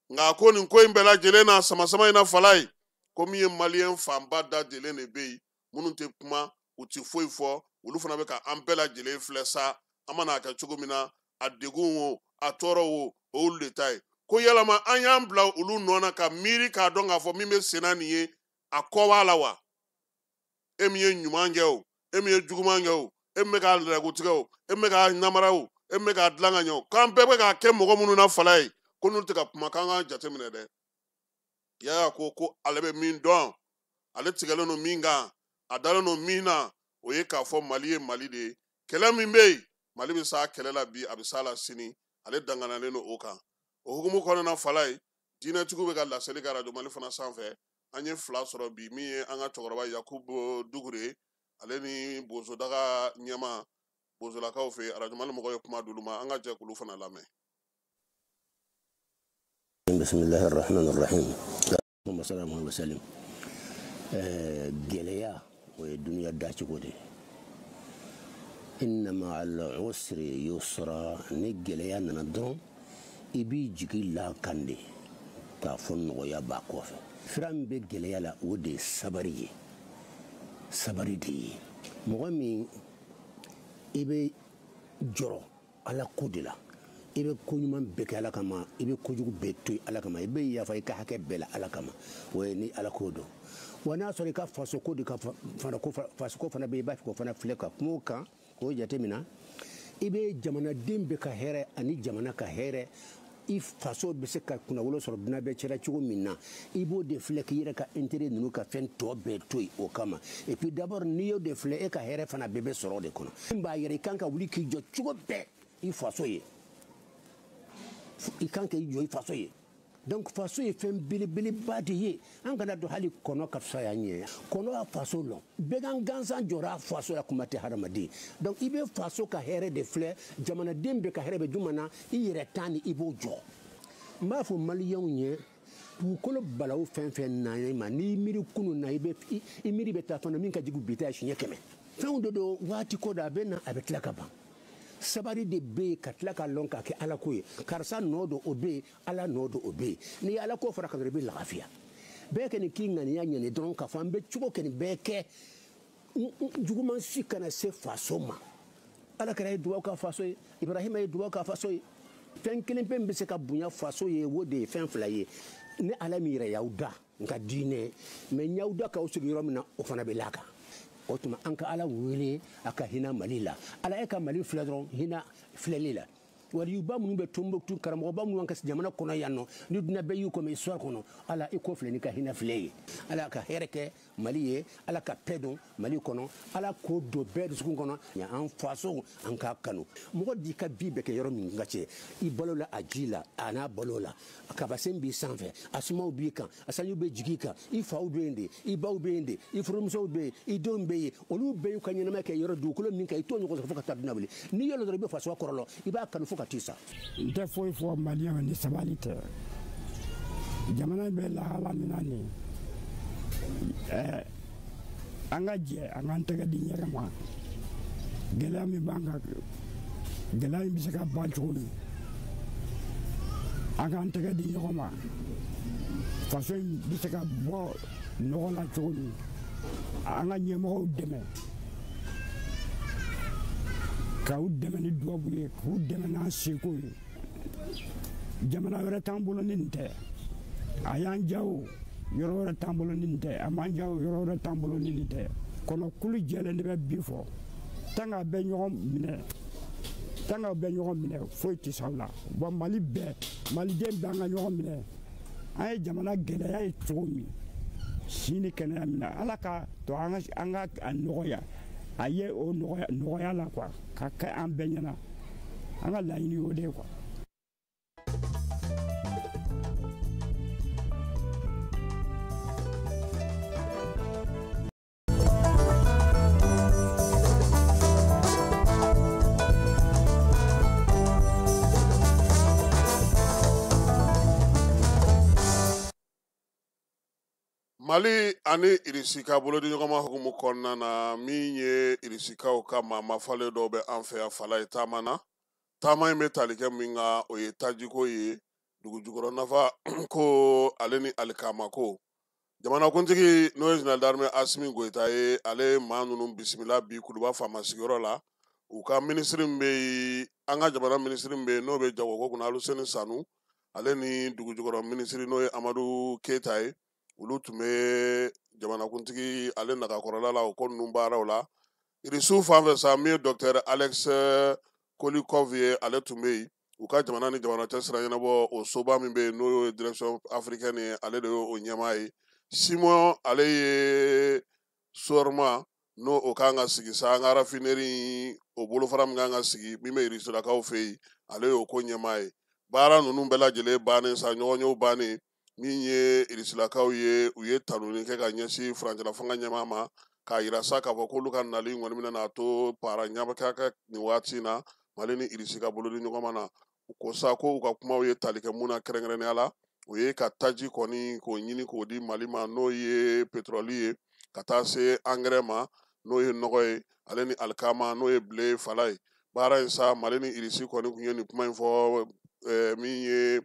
Nka ko nin ko in bɛɛ lajɛlen na, sama-sama in na fala ye, ko min ye maliyɛn fanba da jɛlen de bɛ yen, minnu tɛ kuma, u tɛ foyi fɔ, olu fana bɛ ka an bɛɛ lajɛlen filɛ sa. An mana kɛ cogo min na, a degun o, a tɔɔrɔ o, o y'olu de ta ye. Ko yalama an y'an bila olu nɔ na ka miiri k'a dɔn k'a fɔ min bɛ sen na nin ye, a kɔ b'a la wa? E min ye ɲuman kɛ o, e min ye juguman kɛ o, e min bɛ k'a lɛrɛko o, e min bɛ k'a namara o, e min bɛ k'a dilan ka ɲɛ o, k'an bɛɛ bɛ k'a kɛ mɔgɔ minnu na fala ye, ko n'olu tɛ ka kuma, k'an k'an jateminɛ dɛ. Yaya ko ale bɛ min dɔn, ale tigɛlen don min kan, a dalen don min na, o ye k'a fɔ Mali ye Mali de ye. Kɛlɛ min bɛ yen, Mali bɛ s'a kɛlɛ la bi, a bɛ s'a la sini, ale danganalen don o kan. O hukumu kɔnɔna fala ye, diinɛtigiw bɛ ka laseli kɛ arajo Mali fana sanfɛ. An ye fila sɔrɔ bi, min ye an ka cɛkɔrɔba Yakubu Dugure, ale ni bozodaga ɲɛma bozolakaw fɛ, arajo Mali mɔgɔw ye kuma d'olu ma. An ka jɛ k'olu fana lamɛn. بسم الله الرحمن الرحيم اللهم صل على وسلم. Gɛlɛya, o ye duniya dacogo de ye. إن مع العسر يسرا. Ni gɛlɛya nana dɔrɔn, i b'i jigi la kan de k'a fɔ nɔgɔya b'a kɔfɛ. Fira min bɛ gɛlɛya la, o de ye sabari ye, sabari de ye. Mɔgɔ min i bɛ jɔrɔ Ala ko de la, i bɛ ko ɲuman bɛɛ kɛ Ala kama, i bɛ kojugu bɛɛ to yen Ala kama, i bɛ yafa i ka hakɛ bɛɛ la Ala kama, o ye ni Ala ko dɔn wa. N'a sɔrɔ i ka faso ko de ka fana ko, faso ko fana bɛ yen, i b'a fɛ k'o fana filɛ ka kuma o kan k'o jateminɛ. I bɛ jamanaden bɛɛ ka hɛrɛ ani jamana ka hɛrɛ, i faso bɛ se ka kunnawolo sɔrɔ dunan bɛɛ cɛla cogo min na, i b'o de filɛ k'i yɛrɛ ka intérêt ninnu ka fɛn tɔ bɛɛ to yen o kama. Et puis d'abord, n'i y'o de filɛ, e ka hɛrɛ fana bɛɛ bɛ sɔrɔ o de kɔnɔ. Min b'a yɛrɛ, i kan ka wuli k'i jɔ cogo bɛɛ i faso ye, i kan k'i jɔ i faso ye. Donc faso ye fɛn belebeleba de ye. An kana don hali kɔnɔ ka fisaya ɲɛ, kɔnɔ y'a faso lɔn, bɛgan gansan jɔra a faso la, kuma tɛ hadamaden. Donc i bɛ faso ka hɛrɛ de filɛ, jamanaden bɛɛ ka hɛrɛ bɛ jumɛn na, i yɛrɛ ta ni i b'o jɔ. N b'a fɔ maliyɛnw ye, dugukolo balawu fɛn fɛn na i ma, n'i miiri kunun na, i bɛ i miiri bɛ taa fana min ka jugu bi ta ye siɲɛ 100. Fɛnw de don, waati ko don, a bɛ na, a bɛ tila ka ban. Sabari de bɛ yen ka tila ka lɔn k'a kɛ Ala ko ye. Karisa nɔ don, o bɛ yen, Ala nɔ don, o bɛ yen. N'i ye Ala ko fara kan dɔrɔn, i bɛ lafiya. Bɛɛ kɛ nin k'i ŋaniya ɲɛni dɔrɔn k'a fɔ an bɛ cogo kɛ nin bɛɛ kɛ, juguman si kana se faso ma. Ala kɛra ye dugawu k'a faso ye, Ibrahima ye dugawu k'a faso ye. Fɛn kelen pe min bɛ se ka bonya faso ye, o de ye fɛn fila ye. Ne Ala min yɛrɛ y'aw da n ka diinɛ mɛ, n y'aw da k'aw sigi yɔrɔ min na, o fana bɛ laka. O tuma an ka Ala wele a ka hinɛ Mali la. Ala e ka Mali filɛ dɔrɔn, hinɛ filɛli la. Waliyuba minnu bɛ Tombouctou, karamɔgɔba minnu ka jamana kɔnɔ yan nɔ, ni dunan bɛɛ y'u kɔmɛ histoire kɔnɔ, Ala i kɔ filɛ n'i ka hinɛ filɛ ye. Ala ka hɛrɛ kɛ Mali ye, Ala ka paix don Mali kɔnɔ, Ala k'o don bɛɛ dusukun kɔnɔ. An faso an k'a kanu. Mɔgɔ d'i ka vie bɛɛ kɛ yɔrɔ min ka cɛ, i balo la, a ji la, a n'a balo la, a kabasen b'i sanfɛ, a sumaw b'i kan, a sanjiw bɛ jigin i kan, i faw bɛ yen de, i baw bɛ yen de, i furumusow bɛ yen, i denw bɛ yen, olu bɛɛ y'u ka ɲɛnamaya kɛ yɔrɔ dugukolo min kan, i t'o ɲɔgɔn sɔrɔ fo ka taa dunan wuli. N'i y'o dɔrɔn, i bɛ faso kɔrɔlɔ, i b'a kanu fo ka t'i sa. N tɛ foyi fɔ maliyɛnw ni sabali tɛ. Jamana in bɛ lahala min na nin, an ka jɛ an k'an tɛgɛ di ɲɛgɛn ma. Gɛlɛya min b'an kan, gɛlɛya in bɛ se ka ban cogo min, an k'an tɛgɛ di ɲɔgɔn ma. Faso in bɛ se ka bɔ nɔgɔ la cogo min, an ka ɲɛmɔgɔw dɛmɛ, k'u dɛmɛ ni dubabu ye, k'u dɛmɛ n'an seko ye. Jamana wɛrɛ t'an bolo ni nin tɛ. A y'an diya o, yɔrɔ wɛrɛ t'an bolo ni nin tɛ. A m'an diya o, yɔrɔ wɛrɛ t'an bolo ni nin tɛ. Kɔnɔkulu jɛlen de bɛ bi fɔ. Tant k'a bɛ ɲɔgɔn minɛ, tant k'a bɛ ɲɔgɔn minɛ, foyi tɛ s'aw la. Wa Mali bɛɛ, maliden bɛɛ an ka ɲɔgɔn minɛ. An ye jamana gɛlɛya ye cogo min, si ni kɛnɛya min na, Ala ka to an ka a nɔgɔya, a ye o nɔgɔya la quoi, ka kɛ an bɛɛ ɲɛna. An ka laɲini y'o de ye quoi. Mali ani Irisi ka bolodiɲɔgɔnma hukumu kɔnɔna na, min ye Irisikaw ka maa mafalen dɔw bɛ an fɛ yan Falaye taama na. Taama in bɛ tali kɛ min kan, o ye tajiko ye, dugu jukɔrɔ nafa ko ale ni alikama ko. Jamanakuntigi n'o ye général d'armée Assimi Goïta ye, ale maa ninnu bisimila bi Kuluba faama sigiyɔrɔ la. U ka minisiri min bɛ yen, an ka jamana minisiri min bɛ yen n'o bɛ jagoko kunna, Aluseni Sanu, ale ni dugu jukɔrɔ minisiri n'o ye Amadu Keyita ye, olu tun bɛ jamanakuntigi ale nagakɔrɔla la o ko ninnu baaraw la. Irisiw fan fɛ sa, min ye docteur Alex Kolikov ye, ale tun bɛ yen. U ka jamana ni jamana cɛ sira ɲɛnabɔ o soba min bɛ yen n'o ye direction africaine ye, ale de y'o ɲɛmaa ye. Simon ale ye Sorma n'o o kan ka sigi sa, an ka raffinerie o bolofara min kan ka sigi min bɛ Irisilakaw fɛ yen, ale y'o ko ɲɛmaa ye. Baara ninnu bɛɛ lajɛlen bannen sa, ɲɔgɔnyew bannen, min ye Irisilakaw ye, u ye tanuni kɛ ka ɲɛsin furancɛla fanga ɲɛmaa ma, k'a yira sa k'a fɔ k'olu ka nali kɔni bɛna n'a to para ɲɛ ka kɛ nin waati in na Mali ni Irisi ka bolodi ɲɔgɔn na. U ko sa ko u ka kumaw ye tali kɛ mun na kɛrɛnkɛrɛnnenya la, o ye ka taji kɔni k'o ɲini k'o di Mali ma, n'o ye pétrole ye, ka taa se engrais ma, n'o ye nɔgɔ ye, ale ni alikama, n'o ye blé fala ye. Baara in sa, Mali ni Irisi kɔni tun ye nin kuma in fɔ, min ye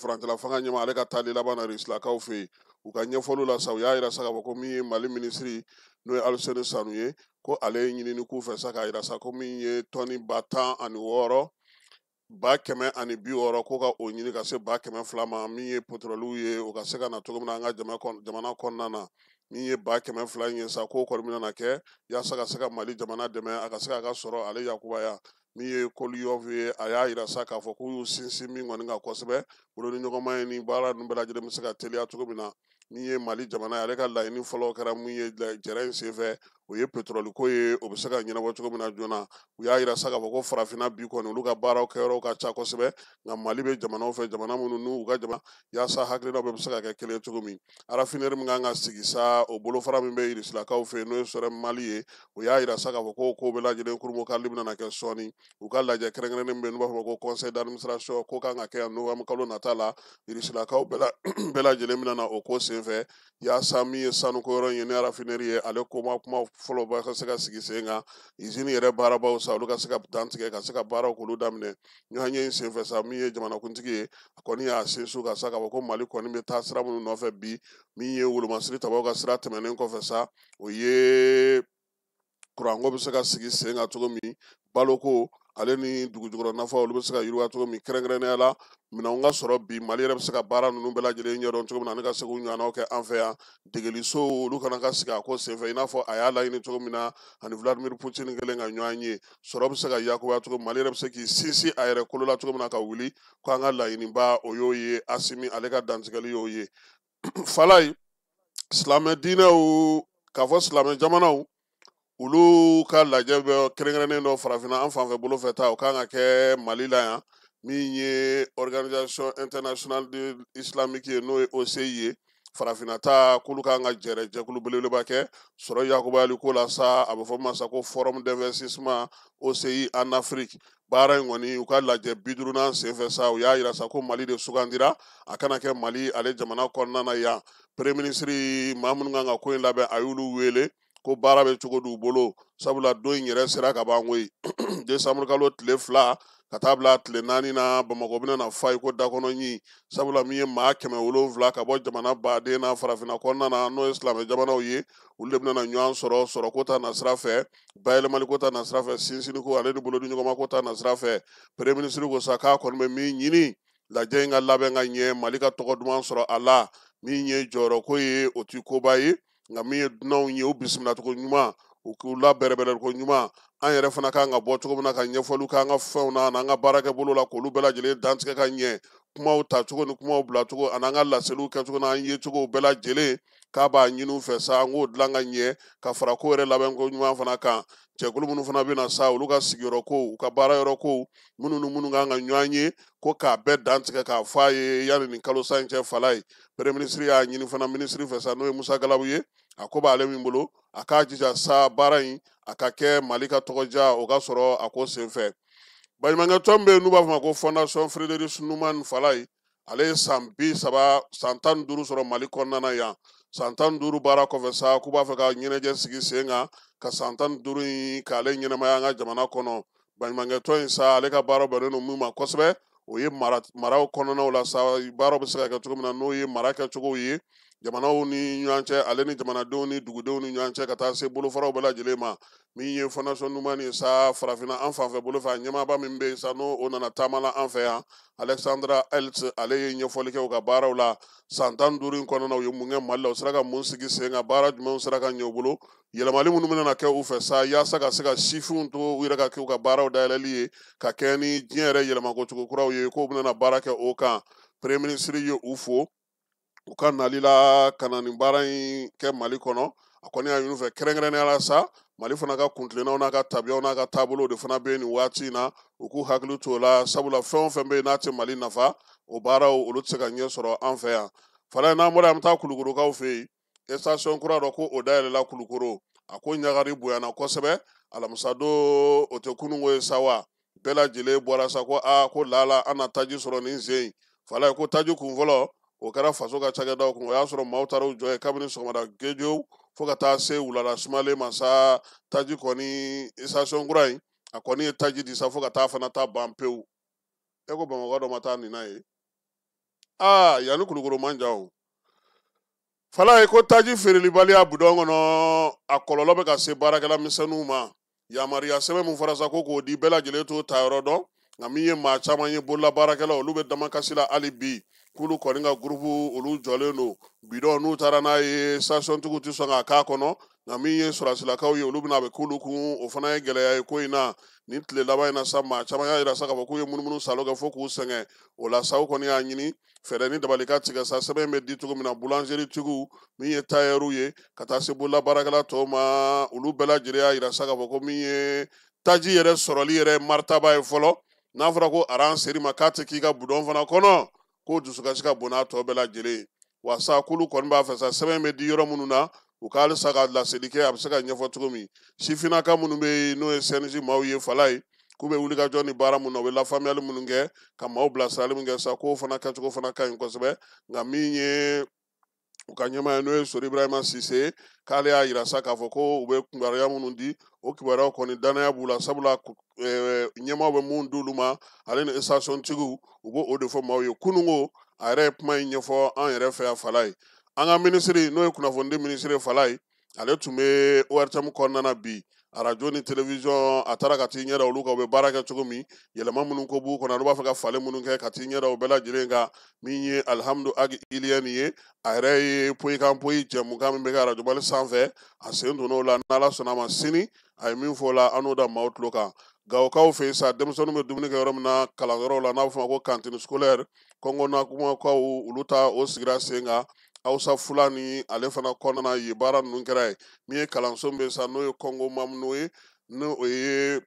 furancɛla fanga ɲɛmaa ale ka taali laban na Irisilakaw fɛ yen. U ka ɲɛfɔliw la sa, u y'a yira sa k'a fɔ ko min ye Mali minisiri n'o ye Aluseni Sanu ye, ko ale ye ɲinini k'u fɛ sa k'a yira sa ko min ye tɔni 16,000, 160,000, ko ka o ɲini ka se 200,000 ma, min ye pétrole ye, o ka se ka na cogo min na an ka jamana kɔnɔna na. Min ye 200,000 in ye sa, k'o kɔni bɛna kɛ yaasa ka se ka Mali jamana dɛmɛ a ka se k'a ka sɔrɔ ale yakubaya. Min ye Koliyɔv ye, a y'a yira sa k'a fɔ k'u y'u sinsin min kɔni kan kosɛbɛ, bolodiɲɔgɔnma ye ni baara ninnu bɛɛ lajɛlen bɛ se ka teliya cogo min na. Min ye Mali jamana ye, ale ka laɲini fɔlɔ kɛra mun ye jɛrɛ in senfɛ, o ye pétrole ko ye, o bɛ se ka ɲɛnabɔ cogo min na joona. U y'a yira sa k'a fɔ ko farafinna bi kɔni olu ka baaraw kɛyɔrɔw ka ca kosɛbɛ, nka Mali bɛ jamanaw fɛ, jamana minnu n'u ka jamana yaasa hakilinaw bɛɛ bɛ se ka kɛ kelen cogo min. Raffinerie min kan ka sigi sa, o bolofara min bɛ Irisilakaw fɛ yen n'o ye Sɔrɛ Mali ye, o y'a yira sa k'a fɔ ko ko bɛɛ lajɛlen kurunbonkarili bɛna kɛ sɔɔni. U ka lajɛ kɛrɛnkɛrɛnnen min bɛ yen n'u b'a fɔ ma ko conseil d'administration, ko kan ka kɛ yan novembre kalo nata la, Irisilakaw bɛɛ lajɛlen bɛna na o ko senfɛ, yaasa min ye sanuko yɔrɔ in ye ni raffinerie ye, ale ko ma kuma fɔlɔ ba ka se ka sigi sen kan, usine yɛrɛ baarabaw sa, olu ka se ka dantigɛ ka se ka baaraw k'olu daminɛ. Ɲɔgɔnye in senfɛ sa, min ye jamanakuntigi ye, a kɔni y'a sinsin ka sa k'a fɔ ko Mali kɔni bɛ taa sira minnu nɔfɛ bi, min ye wolomasiri tabaw ka sira tɛmɛnen kɔfɛ sa, o ye kuranko bɛ se ka sigi sen kan cogo min, baloko ale ni dugujukɔrɔ nafa olu bɛ se ka yiriwa cogo min, kɛrɛnkɛrɛnnenya la minɛnw ka sɔrɔ bi Mali yɛrɛ bɛ se ka baara ninnu bɛɛ lajɛlen ɲɛdɔn cogo min na ani ka se k'u ɲɔgɔnnaw kɛ an fɛ yan. Degelisow olu kana ka sigi a ko senfɛ i n'a fɔ a y'a laɲini cogo min na ani Vladimir Poutine kɛlen ka ɲɔgɔn ye. Sɔrɔ bɛ se ka yakubaya cogo min, Mali yɛrɛ bɛ se k'i sinsin a yɛrɛ kolo la cogo min na ka wuli, ko an ka laɲiniba o y'o ye. Asimi ale ka dantigɛli y'o ye. Falaye, silamɛ diinɛw k'a fɔ silamɛ jamanaw olu ka lajɛ bɛ kɛrɛnkɛrɛnnen dɔ farafinna an fanfɛ bolo fɛ ta, o kan ka kɛ Mali la yan, min ye Organisation internationale de islamique ye, n'o ye OCI ye. Farafinna ta k'olu kan ka jɛrɛ jɛkulu belebeleba kɛ sɔrɔ yakubayali ko la sa, a bɛ fɔ min ma sa ko Forum d'investissement OCI en Afrique. Baara in kɔni u ka lajɛ 50nan senfɛ sa, u y'a yira sa ko Mali de sugandira a kana kɛ Mali ale jamana kɔnɔna na yan. Premier ministre maa minnu kan ka ko in labɛn, a y'olu wele ko baara bɛ cogo di u bolo, sabula don in yɛrɛ sera ka ban koyi. Décembre kalo tile 2 ka taa bila tile 4 na, Bamakɔ bɛna na fa i ko dakɔnɔ ɲin, sabula min ye maa 700 ka bɔ jamana baden na farafinna kɔnɔna na, n'o ye silamɛ jamanaw ye, olu de bɛna na ɲɔgɔn sɔrɔ sɔrɔko ta nasira fɛ, bayɛlɛmaliko ta nasira fɛ, sinsiniko ale ni bolodiɲɔgɔnmako ta nasira fɛ. Premier ministre ko sa k'a kɔni bɛ min ɲini, lajɛ in ka labɛn ka ɲɛ, Mali ka tɔgɔ duman sɔrɔ a la. Min ye jɔyɔrɔko ye, o ti koba ye, nka min ye dunanw ye, u bisimilacogo ɲuman, u k'u labɛrɛbɛrɛko ɲuman, an yɛrɛ fana kan ka bɔ cogo min na ka ɲɛfɔliw k'an ka fɛnw na an'an ka baarakɛbolo la, k'olu bɛɛ lajɛlen dantigɛ ka ɲɛ, kumaw tacogo ni kumaw bilacogo an'an ka laseliw kɛcogo n'an yecogo bɛɛ lajɛlen, k'a b'a ɲini u fɛ sa an k'o dilan ka ɲɛ, ka fara ko yɛrɛ labɛnko ɲuman fana kan. Jɛkulu minnu fana bɛ na sa, olu ka sigiyɔrɔ kow, u ka baarayɔrɔ kow, minnu ni minnu kan ka ɲɔgɔn ye, ko k'a bɛɛ dantigɛ k'a fɔ a ye yanni nin kalo sa in cɛ. Falaye, premier ministre y'a ɲini fana minisiri fɛ sa, n'o ye Musa Galabu ye, a ko b'ale min bolo, a k'a jija sa baara in a ka kɛ Mali ka tɔgɔdiya o ka sɔrɔ a ko senfɛ. Baɲumankɛ tɔn bɛ yen n'u b'a fɔ ma ko Fondation Frédéric Schuman. Falaye, ale ye san 30, san 15 sɔrɔ Mali kɔnɔna na yan. San 15 baara kɔfɛ sa, k'u b'a fɛ ka ɲɛnajɛ sigi sen kan ka san 15 in k'ale ɲɛnamaya an ka jamana kɔnɔ. Baɲumankɛ tɔn in sa, ale ka baara bɛnnen don min ma kosɛbɛ, o ye maraw kɔnɔnaw la sa, baaraw bɛ se ka kɛ cogo min na, n'o ye mara kɛcogow ye jamanaw ni ɲɔgɔn cɛ, ale ni jamanadenw ni dugudenw ni ɲɔgɔn cɛ, ka taa se bolofaraw bɛɛ lajɛlen ma. Min ye Fondation Schuman ye sa, farafinna an fanfɛ bolo fɛ, a ɲɛmaaba min bɛ yen sa, n'o o nana taama la an fɛ yan, Alexandra Eltz, ale ye ɲɛfɔli kɛ u ka baaraw la san 15 in kɔnɔna na. U ye mun kɛ Mali la, u sera ka mun sigi sen kan, baara jumɛnw sera ka ɲɛ u bolo, yɛlɛmali minnu bɛna kɛ u fɛ sa, yaasa ka se ka sifinw to u yɛrɛ ka kɛ u ka baaraw dayɛlɛli ye, ka kɛ ni diɲɛ yɛrɛ yɛlɛmakocogo kuraw ye, k'u bɛna baara kɛ o kan. Premier ministre ye u fo u ka nali la ka na nin baara in kɛ Mali kɔnɔ. A kɔni y'a ɲini u fɛ kɛrɛnkɛrɛnnenya la sa, Mali fana ka kuntilennaw n'a ka tabiyaw n'a ka taabolow de fana bɛ yen nin waati in na, u k'u hakili to o la, sabula fɛn o fɛn bɛ yen n'a tɛ Mali nafa, o baaraw olu tɛ se ka ɲɛ sɔrɔ an fɛ yan. Falaye, n'an bɔra yan, an bɛ taa Kulukorokaw fɛ yen. Station kura dɔ ko o dayɛlɛla Kulukoro, a ko ɲagari bonyana kosɛbɛ. Alamisadon, o tɛ kununko ye sa wa, bɛɛ lajɛlen bɔra sa ko aa, ko lala an na taji sɔrɔ nin sen in. Falaye, ko taji kun fɔlɔ o kɛra faso ka cakɛdaw kun, o y'a sɔrɔ maaw taara u jɔ yen kabini sɔgɔmada gejew fo ka taa se wulada sumalen ma sa. Taji kɔni, station kura in, a kɔni ye taji di sa fo ka taa fana ta ban pewu. E ko Bamakɔ dɔ ma taa nin na ye, aa, yanni Kulukoro man jan o. Falaye, ko taji feerelibaliya budɔn kɔnɔ, a kɔlɔlɔ bɛ ka se baarakɛla misɛnninw ma. Yamaruya sɛbɛn min fɔra sa ko k'o di bɛɛ lajɛlen t'o ta yɔrɔ dɔn, nka min ye maa caman ye bolola baarakɛlaw, olu bɛ damakasi la hali bi, k'olu kɔni ka gurupu olu jɔlen don bidɔn, n'u taara n'a ye station tigiw tɛ sɔn k'a k'a kɔnɔ, nka min ye sɔrɔsilakaw ye, olu bɛna a bɛ k'olu kun, o fana ye gɛlɛya ye ko in na. Nin tile laban in na sa, maa caman y'a yira sa k'a fɔ k'u ye munumunu salo kɛ fo k'u sɛgɛn o la sa. U kɔni y'a ɲini fɛɛrɛ ni dabali ka tigɛ sa, sɛbɛn bɛ di cogo min na boulangerie tigiw, min ye tailleur ye, ka taa se bolola baarakɛla tɔw ma, olu bɛɛ lajɛlen y'a yira sa k'a fɔ ko min ye taji yɛrɛ sɔrɔli yɛrɛ maritaba ye fɔlɔ, n'a fɔra ko aran seri ma k'a tɛ k'i ka budɔn fana kɔnɔ, k'o dusukasi ka bon n'a tɔ bɛɛ lajɛlen ye. Wa sa, k'olu kɔni b'a fɛ sa, sɛbɛn bɛ di yɔrɔ minnu na, u ka halisa ka laseli kɛ, a bɛ se ka ɲɛfɔ cogo min. Sifinnaka minnu bɛ yen, n'o ye CNJ maaw ye, Falaye, k'u bɛ wuli ka jɔ ni baara mun na, u bɛ lafaamuyali minnu kɛ ka maaw bilasirali min kɛ sa, k'o fana kɛcogo fana ka ɲi kosɛbɛ. Nka min ye u ka ɲɛmaa ye, n'o ye Sori Ibrahima Sise, k'ale y'a yira sa k'a fɔ ko u bɛ kibaruya minnu di, o kibaruyaw kɔni danaya b'u la, sabula ɲɛmaaw bɛ mun d'olu ma, ale ni station tigiw, u b'o o de fɔ maaw ye. Kununko a yɛrɛ ye kuma in ɲɛfɔ an yɛrɛ fɛ yan. Falaye, an ka minisiri, n'o ye kunnafonidi minisiri ye, Falaye, ale tun bɛ ORTM kɔnɔna na bi. arajo ni télévision a taara ka t'i ɲɛ da olu kan, u bɛ baara kɛ cogo min, yɛlɛma minnu ko b'u kɔnɔ, olu b'a fɛ ka falen minnu kɛ ka t'i ɲɛ da o bɛɛ lajɛlen kan. Min ye Alihamudu Agi Iliyɛni ye, a yɛrɛ ye poyi kan poyi jɛmukan min bɛ kɛ arajo Mali sanfɛ, a sen donn'o la. N'Ala sɔnna a ma, sini a ye min fɔ o la, an n'o da maaw tulo kan. Gawokaw fɛ yen sa, denmisɛnninw bɛ dumuni kɛ yɔrɔ min na kalanyɔrɔw la, n'a bɛ f'o ma ko cantine scolaire, Kɔngɔnakumakaw olu ta o sigira sen kan Hausa Fulani ale fana kɔnɔna na. Yen baara ninnu kɛra yen. Min ye kalanso min bɛ sa, n'o ye Kɔngo Mamuno ye, n'o o ye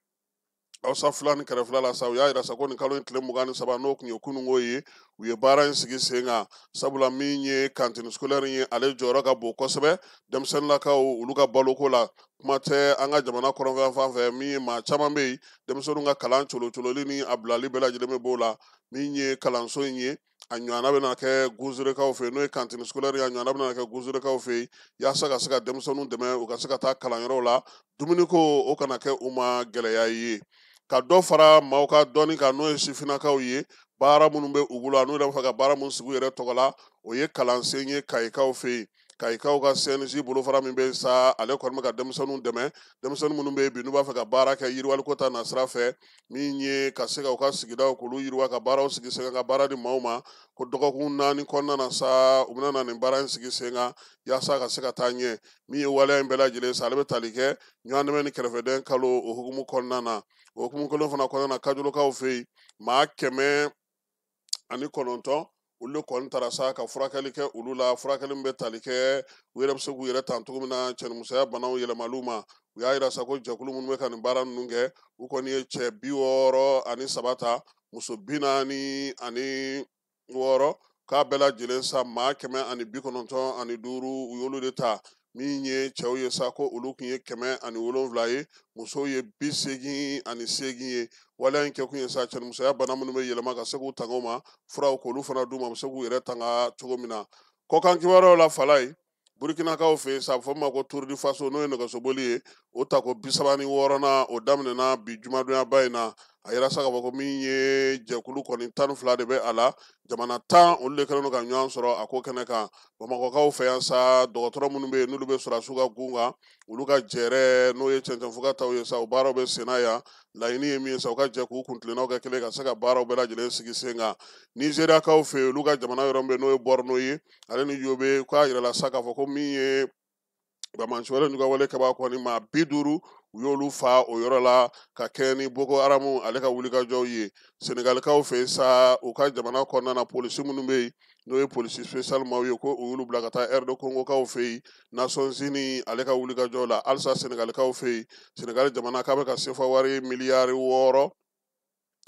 Hausa Fulani kɛrɛfɛla la sa, u y'a yira sa ko nin kalo in tile 23, n'o tun ye kununko ye, u ye baara in sigi sen kan. Sabula min ye cantine scolaire ye, ale jɔyɔrɔ ka bon kosɛbɛ denmisɛnninlakaw olu ka baloko la. Kuma tɛ an ka jamana kɔrɔnfɛ fan fɛ, min ye maa caman bɛ yen, denmisɛnninw ka kalan colocololi ni a bilali bɛɛ lajɛlen bɛ b'o la. Min ye kalanso in ye, a ɲɔgɔnna bɛna kɛ Guzerekaw fɛ yen, n'o ye cantine scolaire ye, a ɲɔgɔnna bɛna kɛ Guzerekaw fɛ yen, yaasa ka se ka denmisɛnninw dɛmɛ u ka se ka taa kalanyɔrɔw la, dumuniko o kana kɛ u ma gɛlɛya ye. Ka dɔ fara maaw ka dɔnni kan, n'o ye sifinnakaw ye, baara minnu bɛ u bolo a n'u yɛrɛ b'a fɛ ka baara min sigi u yɛrɛ tɔgɔ la, o ye kalansen ye Kayikaw fɛ yen. Kayikaw ka CNJ bolofara min bɛ sa, ale kɔni bɛ ka denmisɛnninw dɛmɛ, denmisɛnnin minnu bɛ yen bi n'u b'a fɛ ka baara kɛ yiriwaliko ta nasira fɛ, min ye ka se ka u ka sigidaw k'olu yiriwa, ka baaraw sigi sen kan, ka baara di maaw ma. Ko dɔgɔkun 4 kɔnɔna na sa, u bɛna na nin baara in sigi sen kan yaasa ka se ka taa ɲɛ. Min ye waleya in bɛɛ lajɛlen sa, ale bɛ tali kɛ ɲɔgɔn dɛmɛ ni kɛrɛfɛdɛn kalo o hukumu kɔnɔna na. O hukumu kelen fana kɔnɔna na, Kajolokaw fɛ yen, maa 109 olu de kɔni taara sa ka furakɛli kɛ olu la, furakɛli min bɛ tali kɛ u yɛrɛ bɛ se k'u yɛrɛ tan cogo min na cɛnimusoya banaw yɛlɛmaliw ma. U y'a yira sa ko jɛkulu minnu bɛ ka nin baara ninnu kɛ, u kɔni ye cɛ 63 ta, muso 46, k'a bɛɛ lajɛlen sa maa 195, u y'olu de ta. Min ye cɛw ye sa, ko olu tun ye 107 ye, musow ye 88 ye. Waleya in kɛkun ye sa, cɛnimusoya bana minnu bɛ yɛlɛma ka se k'u tanga o ma, furaw k'olu fana d'u ma, u bɛ se k'u yɛrɛ tanga cogo min na. Kɔkan kibaruyaw la, fala ye Burkinakaw fɛ yen sa, a bɛ fɔ min ma ko Tour du Faso, n'o ye nɛgɛsoboli ye, o tako 36nan o daminɛna bi jumadonyaba in na. A yira sa k'a fɔ ko min ye jɛkulu kɔni 12 de bɛ a la, jamana 10 olu de kɛlen don ka ɲɔgɔn sɔrɔ a ko kɛnɛ kan. Bamakɔkaw fɛ yan sa, dɔgɔtɔrɔ minnu bɛ yen n'olu bɛ sɔrɔdasiw ka gun kan, olu ka jɛrɛ n'o ye cɛncɛnfuga taw ye sa, o baaraw bɛ senna yan. Laɲini ye min ye sa, u ka jɛ k'u kuntilennaw kɛ kelen ka se ka baaraw bɛɛ lajɛlen sigi sen kan. Nizeriyakaw fɛ yen, olu ka jamana yɔrɔ min bɛ yen n'o ye Borno ye, ale ni Yobe, k'a yirala sa k'a fɔ ko min ye banbaanci wɛrɛ n'u ka wale kɛbaa kɔni maa 50 u y'olu fa o yɔrɔ la ka kɛɲɛ ni Boko Haram ale ka wulikajɔw ye. Senegalikaw fɛ yen sa, u ka jamana kɔnɔna na, polisi minnu bɛ yen n'o ye polisi spécial maaw ye, ko u y'olu bila ka taa RD Congokaw fɛ yen, Nations Unies ale ka wulikajɔw la. Halisa Senegalikaw fɛ yen, Senegal jamana k'a bɛ ka sefa wari miliyari 6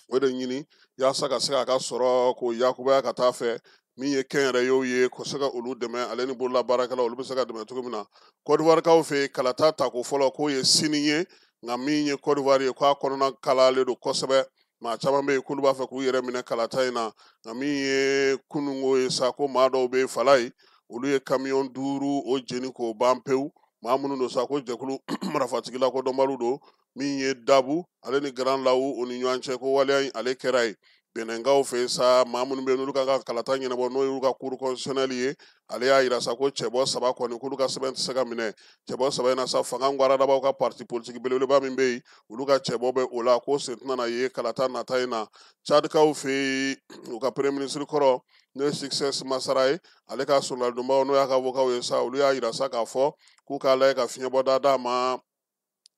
o de ɲini yaasa ka se k'a ka sɔrɔ k'o yakubaya ka taa fɛ. Min ye kɛnyɛrɛyew ye, ka se ka olu dɛmɛ, ale ni bolola baarakɛlaw olu bɛ se ka dɛmɛ cogo min na. Côte d'Ivoirekaw fɛ yen, kalata tako fɔlɔ k'o ye sini ye, nka min ye Côte d'Ivoire ye, k'a kɔnɔna kalalen don kosɛbɛ. Maa caman bɛ yen k'olu b'a fɛ k'u yɛrɛ minɛ kalata in na, nka min ye kununko ye sa, ko maa dɔw bɛ yen fala ye, olu ye kamiyɔn 5 o jeni k'o ban pewu. Maa minnu don sa, ko jɛkulu marifatigila ko dɔnbaliw don. Min ye Dabu ale ni Grand Lawu o ni ɲɔgɔn cɛ, ko waleya in ale kɛra yen. Benɛnkaw fɛ sa, maa minnu bɛ yen n'olu kan ka kalata ɲɛnabɔ, n'o y'u ka cour constitutionnelle ye, ale y'a yira sa ko cɛbɔ 3 kɔni k'olu ka sɛbɛn tɛ se ka minɛ. Cɛbɔ 3 in na sa, fanga ŋwaradabaw ka parti politique belebeleba min bɛ yen, olu ka cɛbɔ bɛ o la, k'o sen tɛna na ye kalata nata in na. Tchadkaw fɛ yen, u ka premier ministre kɔrɔ n'o ye Succès Masra ye, ale ka soladonbaw n'o y'a ka avocat ye sa, olu y'a yira sa k'a fɔ k'u k'a lajɛ ka fiɲɛbɔda d'a ma,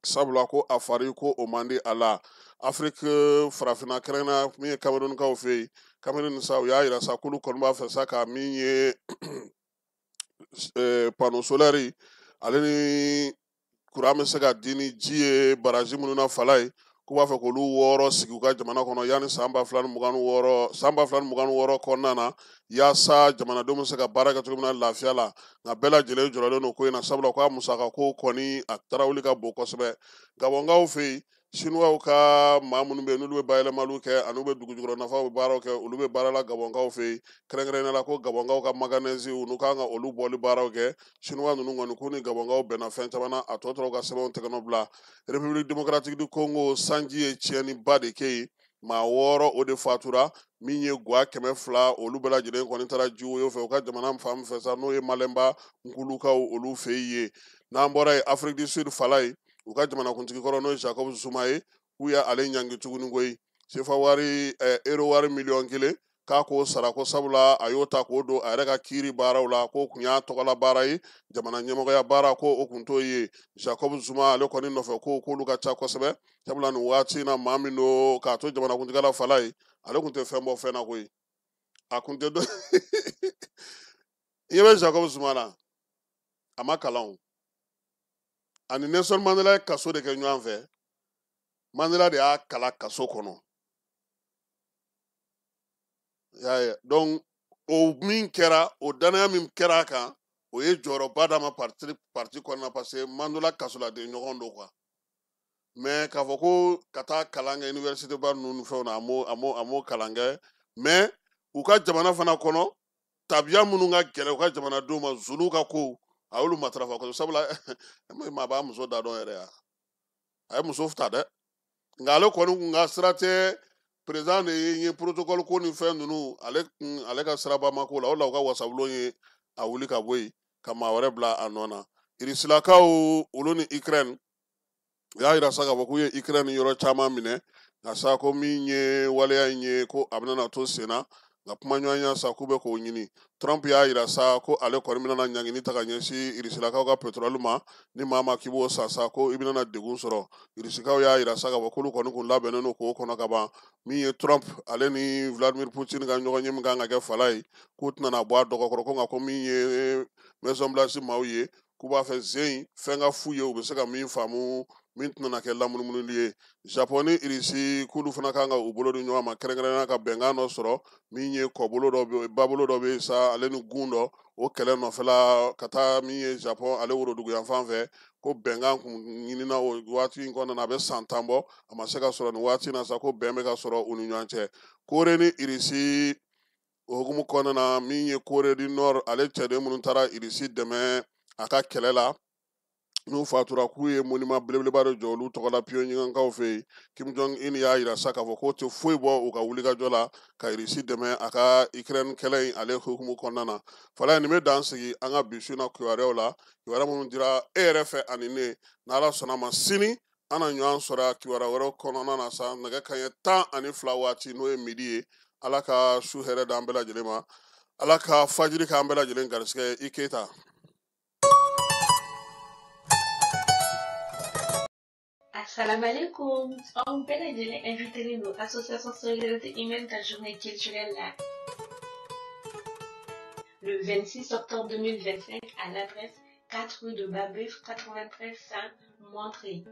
sabula ko a fari ko o man di a la. Afiriki farafinna kɛrɛnkɛrɛnnenya min ye Camerounkaw fɛ yen, Cameroun sa, u y'a yira sa k'olu kɔni b'a fɛ sa ka min ye panneau solaire ale ni courant bɛ se ka di ni ji ye baraji minnu na fala ye, k'u b'a fɛ k'olu 6 sigi u ka jamana kɔnɔ yanni san 2026, san 2026 kɔnɔna na, yaasa jamanadenw bɛ se ka baara kɛ cogo min na lafiya la. Nka bɛɛ lajɛlen jɔrɔlen don ko in na, sabula k'a musaka ko kɔni a tarawuli ka bon kosɛbɛ. Gabɔnkaw fɛ yen, Sinuwaw ka maa minnu bɛ yen n'olu bɛ bayɛlɛmaliw kɛ ani u bɛ dugujukɔrɔ nafaw baaraw kɛ, olu bɛ baara la Gabɔnkaw fɛ yen, kɛrɛnkɛrɛnnenya la ko Gabɔnkaw ka manganèse n'u kan ka olu bɔli baaraw kɛ. Sinuwa ninnu kɔni k'u ni Gabɔnkaw bɛnna fɛn caman na, a tɔ tora u ka sɛbɛnw tɛgɛnɔ bila. République démocratique du Congo, sanji ye tiɲɛniba de kɛ yen, maa 6 o de fatura. Min ye gwa 200 olu bɛɛ lajɛlen kɔni taara jiwoyo fɛ u ka jamana fan min fɛ sa, n'o ye Malemba Nkulukaw olu fɛ yen. N'an bɔra yen, Afrique du Sud fala ye, U ka jamanakuntigi kɔrɔ n'o ye Jacob Zuma ye, k'u ye ale ɲangi tuguni koyi. Sefa wari, euro wari miliyɔn 1, k'a k'o sara, ko sabula a y'o ta k'o don a yɛrɛ ka kiiri baaraw la, k'o kun y'a tɔgɔla baara ye, jamana ɲɛmɔgɔya baara ko o kun t'o ye. Jacob Zuma ale kɔni nɔfɛ ko k'olu ka ca kosɛbɛ, sabula nin waati in na, maa min don k'a to jamanakuntigiya la, fala ye, ale kun tɛ fɛn bɔ fɛn na koyi, a kun tɛ dɔn. I ɲɛ bɛ Jacob Zuma la, a ma kalan o. Ani Nelson Mandela ye kaso de kɛ ɲɔgɔn fɛ. Mandela de y'a kala kaso kɔnɔ, y'a ye. Donc o min kɛra, o danaya min kɛra a kan, o ye jɔyɔrɔba d'a ma parti kɔnɔna, parce que Mandela kasoladen ɲɔgɔn don quoi. Mais k'a fɔ ko ka taa kalan kɛ université ba ninnu ni fɛnw na, a m'o kalan kɛ. Mais u ka jamana fana kɔnɔ, tabiya minnu ka gɛlɛn u ka jamanadenw ma, Zulu ka ko, a y'olu matarafa kosɛbɛ, sabula maa b'a muso da dɔn yɛrɛ ya, a ye muso ta dɛ. Nka ale kɔni kun ka sira tɛ président de ye protocole ko ni fɛn ninnu, ale kun ale ka siraba ma ko la. O la u ka wasabulon ye a wuli ka bɔ yen ka maa wɛrɛ bila a nɔ na. Irisilakaw olu ni Ukraine, u y'a yira sa k'a fɔ k'u ye Ukraine yɔrɔ caman minɛ, nka sa ko min ye waleya in ye, ko a bɛna to sen na, nka kumaɲɔgɔnya sa k'u bɛ k'o ɲini. Trump y'a yira sa ko ale kɔni bɛna ɲangini ta ka ɲɛsin Irisilakaw ka pétrole ma, ni maa ma k'i b'o san sa, ko i bɛna degun sɔrɔ. Irisikaw y'a yira sa k'a fɔ k'olu kɔni kun labɛnnen don k'o kɔnɔ ka ban. Min ye Trump ale ni Vladimir Poutine ka ɲɔgɔn ye min kan ka kɛ fala ye, k'u tɛna na bɔ a dɔgɔkɔrɔ ko, nka ko min ye Maison Blanche maaw ye, k'u b'a fɛ zen fɛn ka f'u ye, u bɛ se ka min faamu, min tɛna kɛ lamunumunuli ye. Japon ni Irisi, k'olu fana kan ka u bolo di ɲɔgɔn ma, kɛrɛnkɛrɛnnenya ka bɛnkan dɔ sɔrɔ. Min ye kɔbolo dɔ bɛ, babolo dɔ bɛ yen sa, ale ni gun dɔ, o kɛlɛ nɔfɛla ka taa min ye Japon ale woroduguyanfan fɛ, ko bɛnkan kun ɲinina o waati in kɔnɔna na, a bɛ san 10 bɔ, a ma se ka sɔrɔ. Nin waati in na sa, ko bɛn bɛ ka sɔrɔ u ni ɲɔgɔn cɛ, Kore ni Irisi. O hukumu kɔnɔna na, min ye Corée du Nord ale cɛden minnu taara Irisi dɛmɛ a ka kɛlɛ la, n'u fatura, k'u ye monument belebeleba dɔ jɔ olu tɔgɔ la Pyongyangkaw fɛ yen. Kim Jong Un y'a yira sa k'a fɔ k'o tɛ foyi bɔ u ka wulikajɔ la ka Irisi dɛmɛ a ka Ukraine kɛlɛ in ale hukumu kɔnɔna na. Fala, nin bɛ dan sigi an ka bi su in na kibaruyaw la, kibaruya minnu dira e yɛrɛ fɛ ani ne. N'Ala sɔnna ma, sini an na ɲɔgɔn sɔrɔ kibaruya wɛrɛw kɔnɔna na sa, nɛgɛ kanɲɛ 12 waati, n'o ye midi ye. Ala ka su hɛrɛ d'an bɛɛ lajɛlen ma, Ala ka fajiri k'an bɛɛ lajɛlen garisɛgɛ. I Keyita. Assalamu alaikum. Aw bɛɛ lajɛlen invité don Association Solidarité Humaine ka journée culturelle la le 26 octobre 2025 à l'adresse 4 rue de Babeuf, 93 100 Montreuil.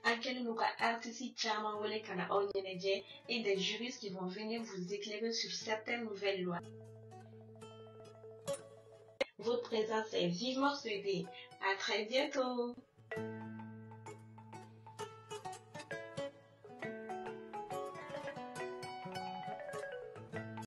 An kɛlen don ka artistes caman wele ka na aw ɲɛnajɛ et des juristes qui vont venir vous éclairer sur certaines nouvelles lois. Votre présence est vivement souhaitée. À très bientôt.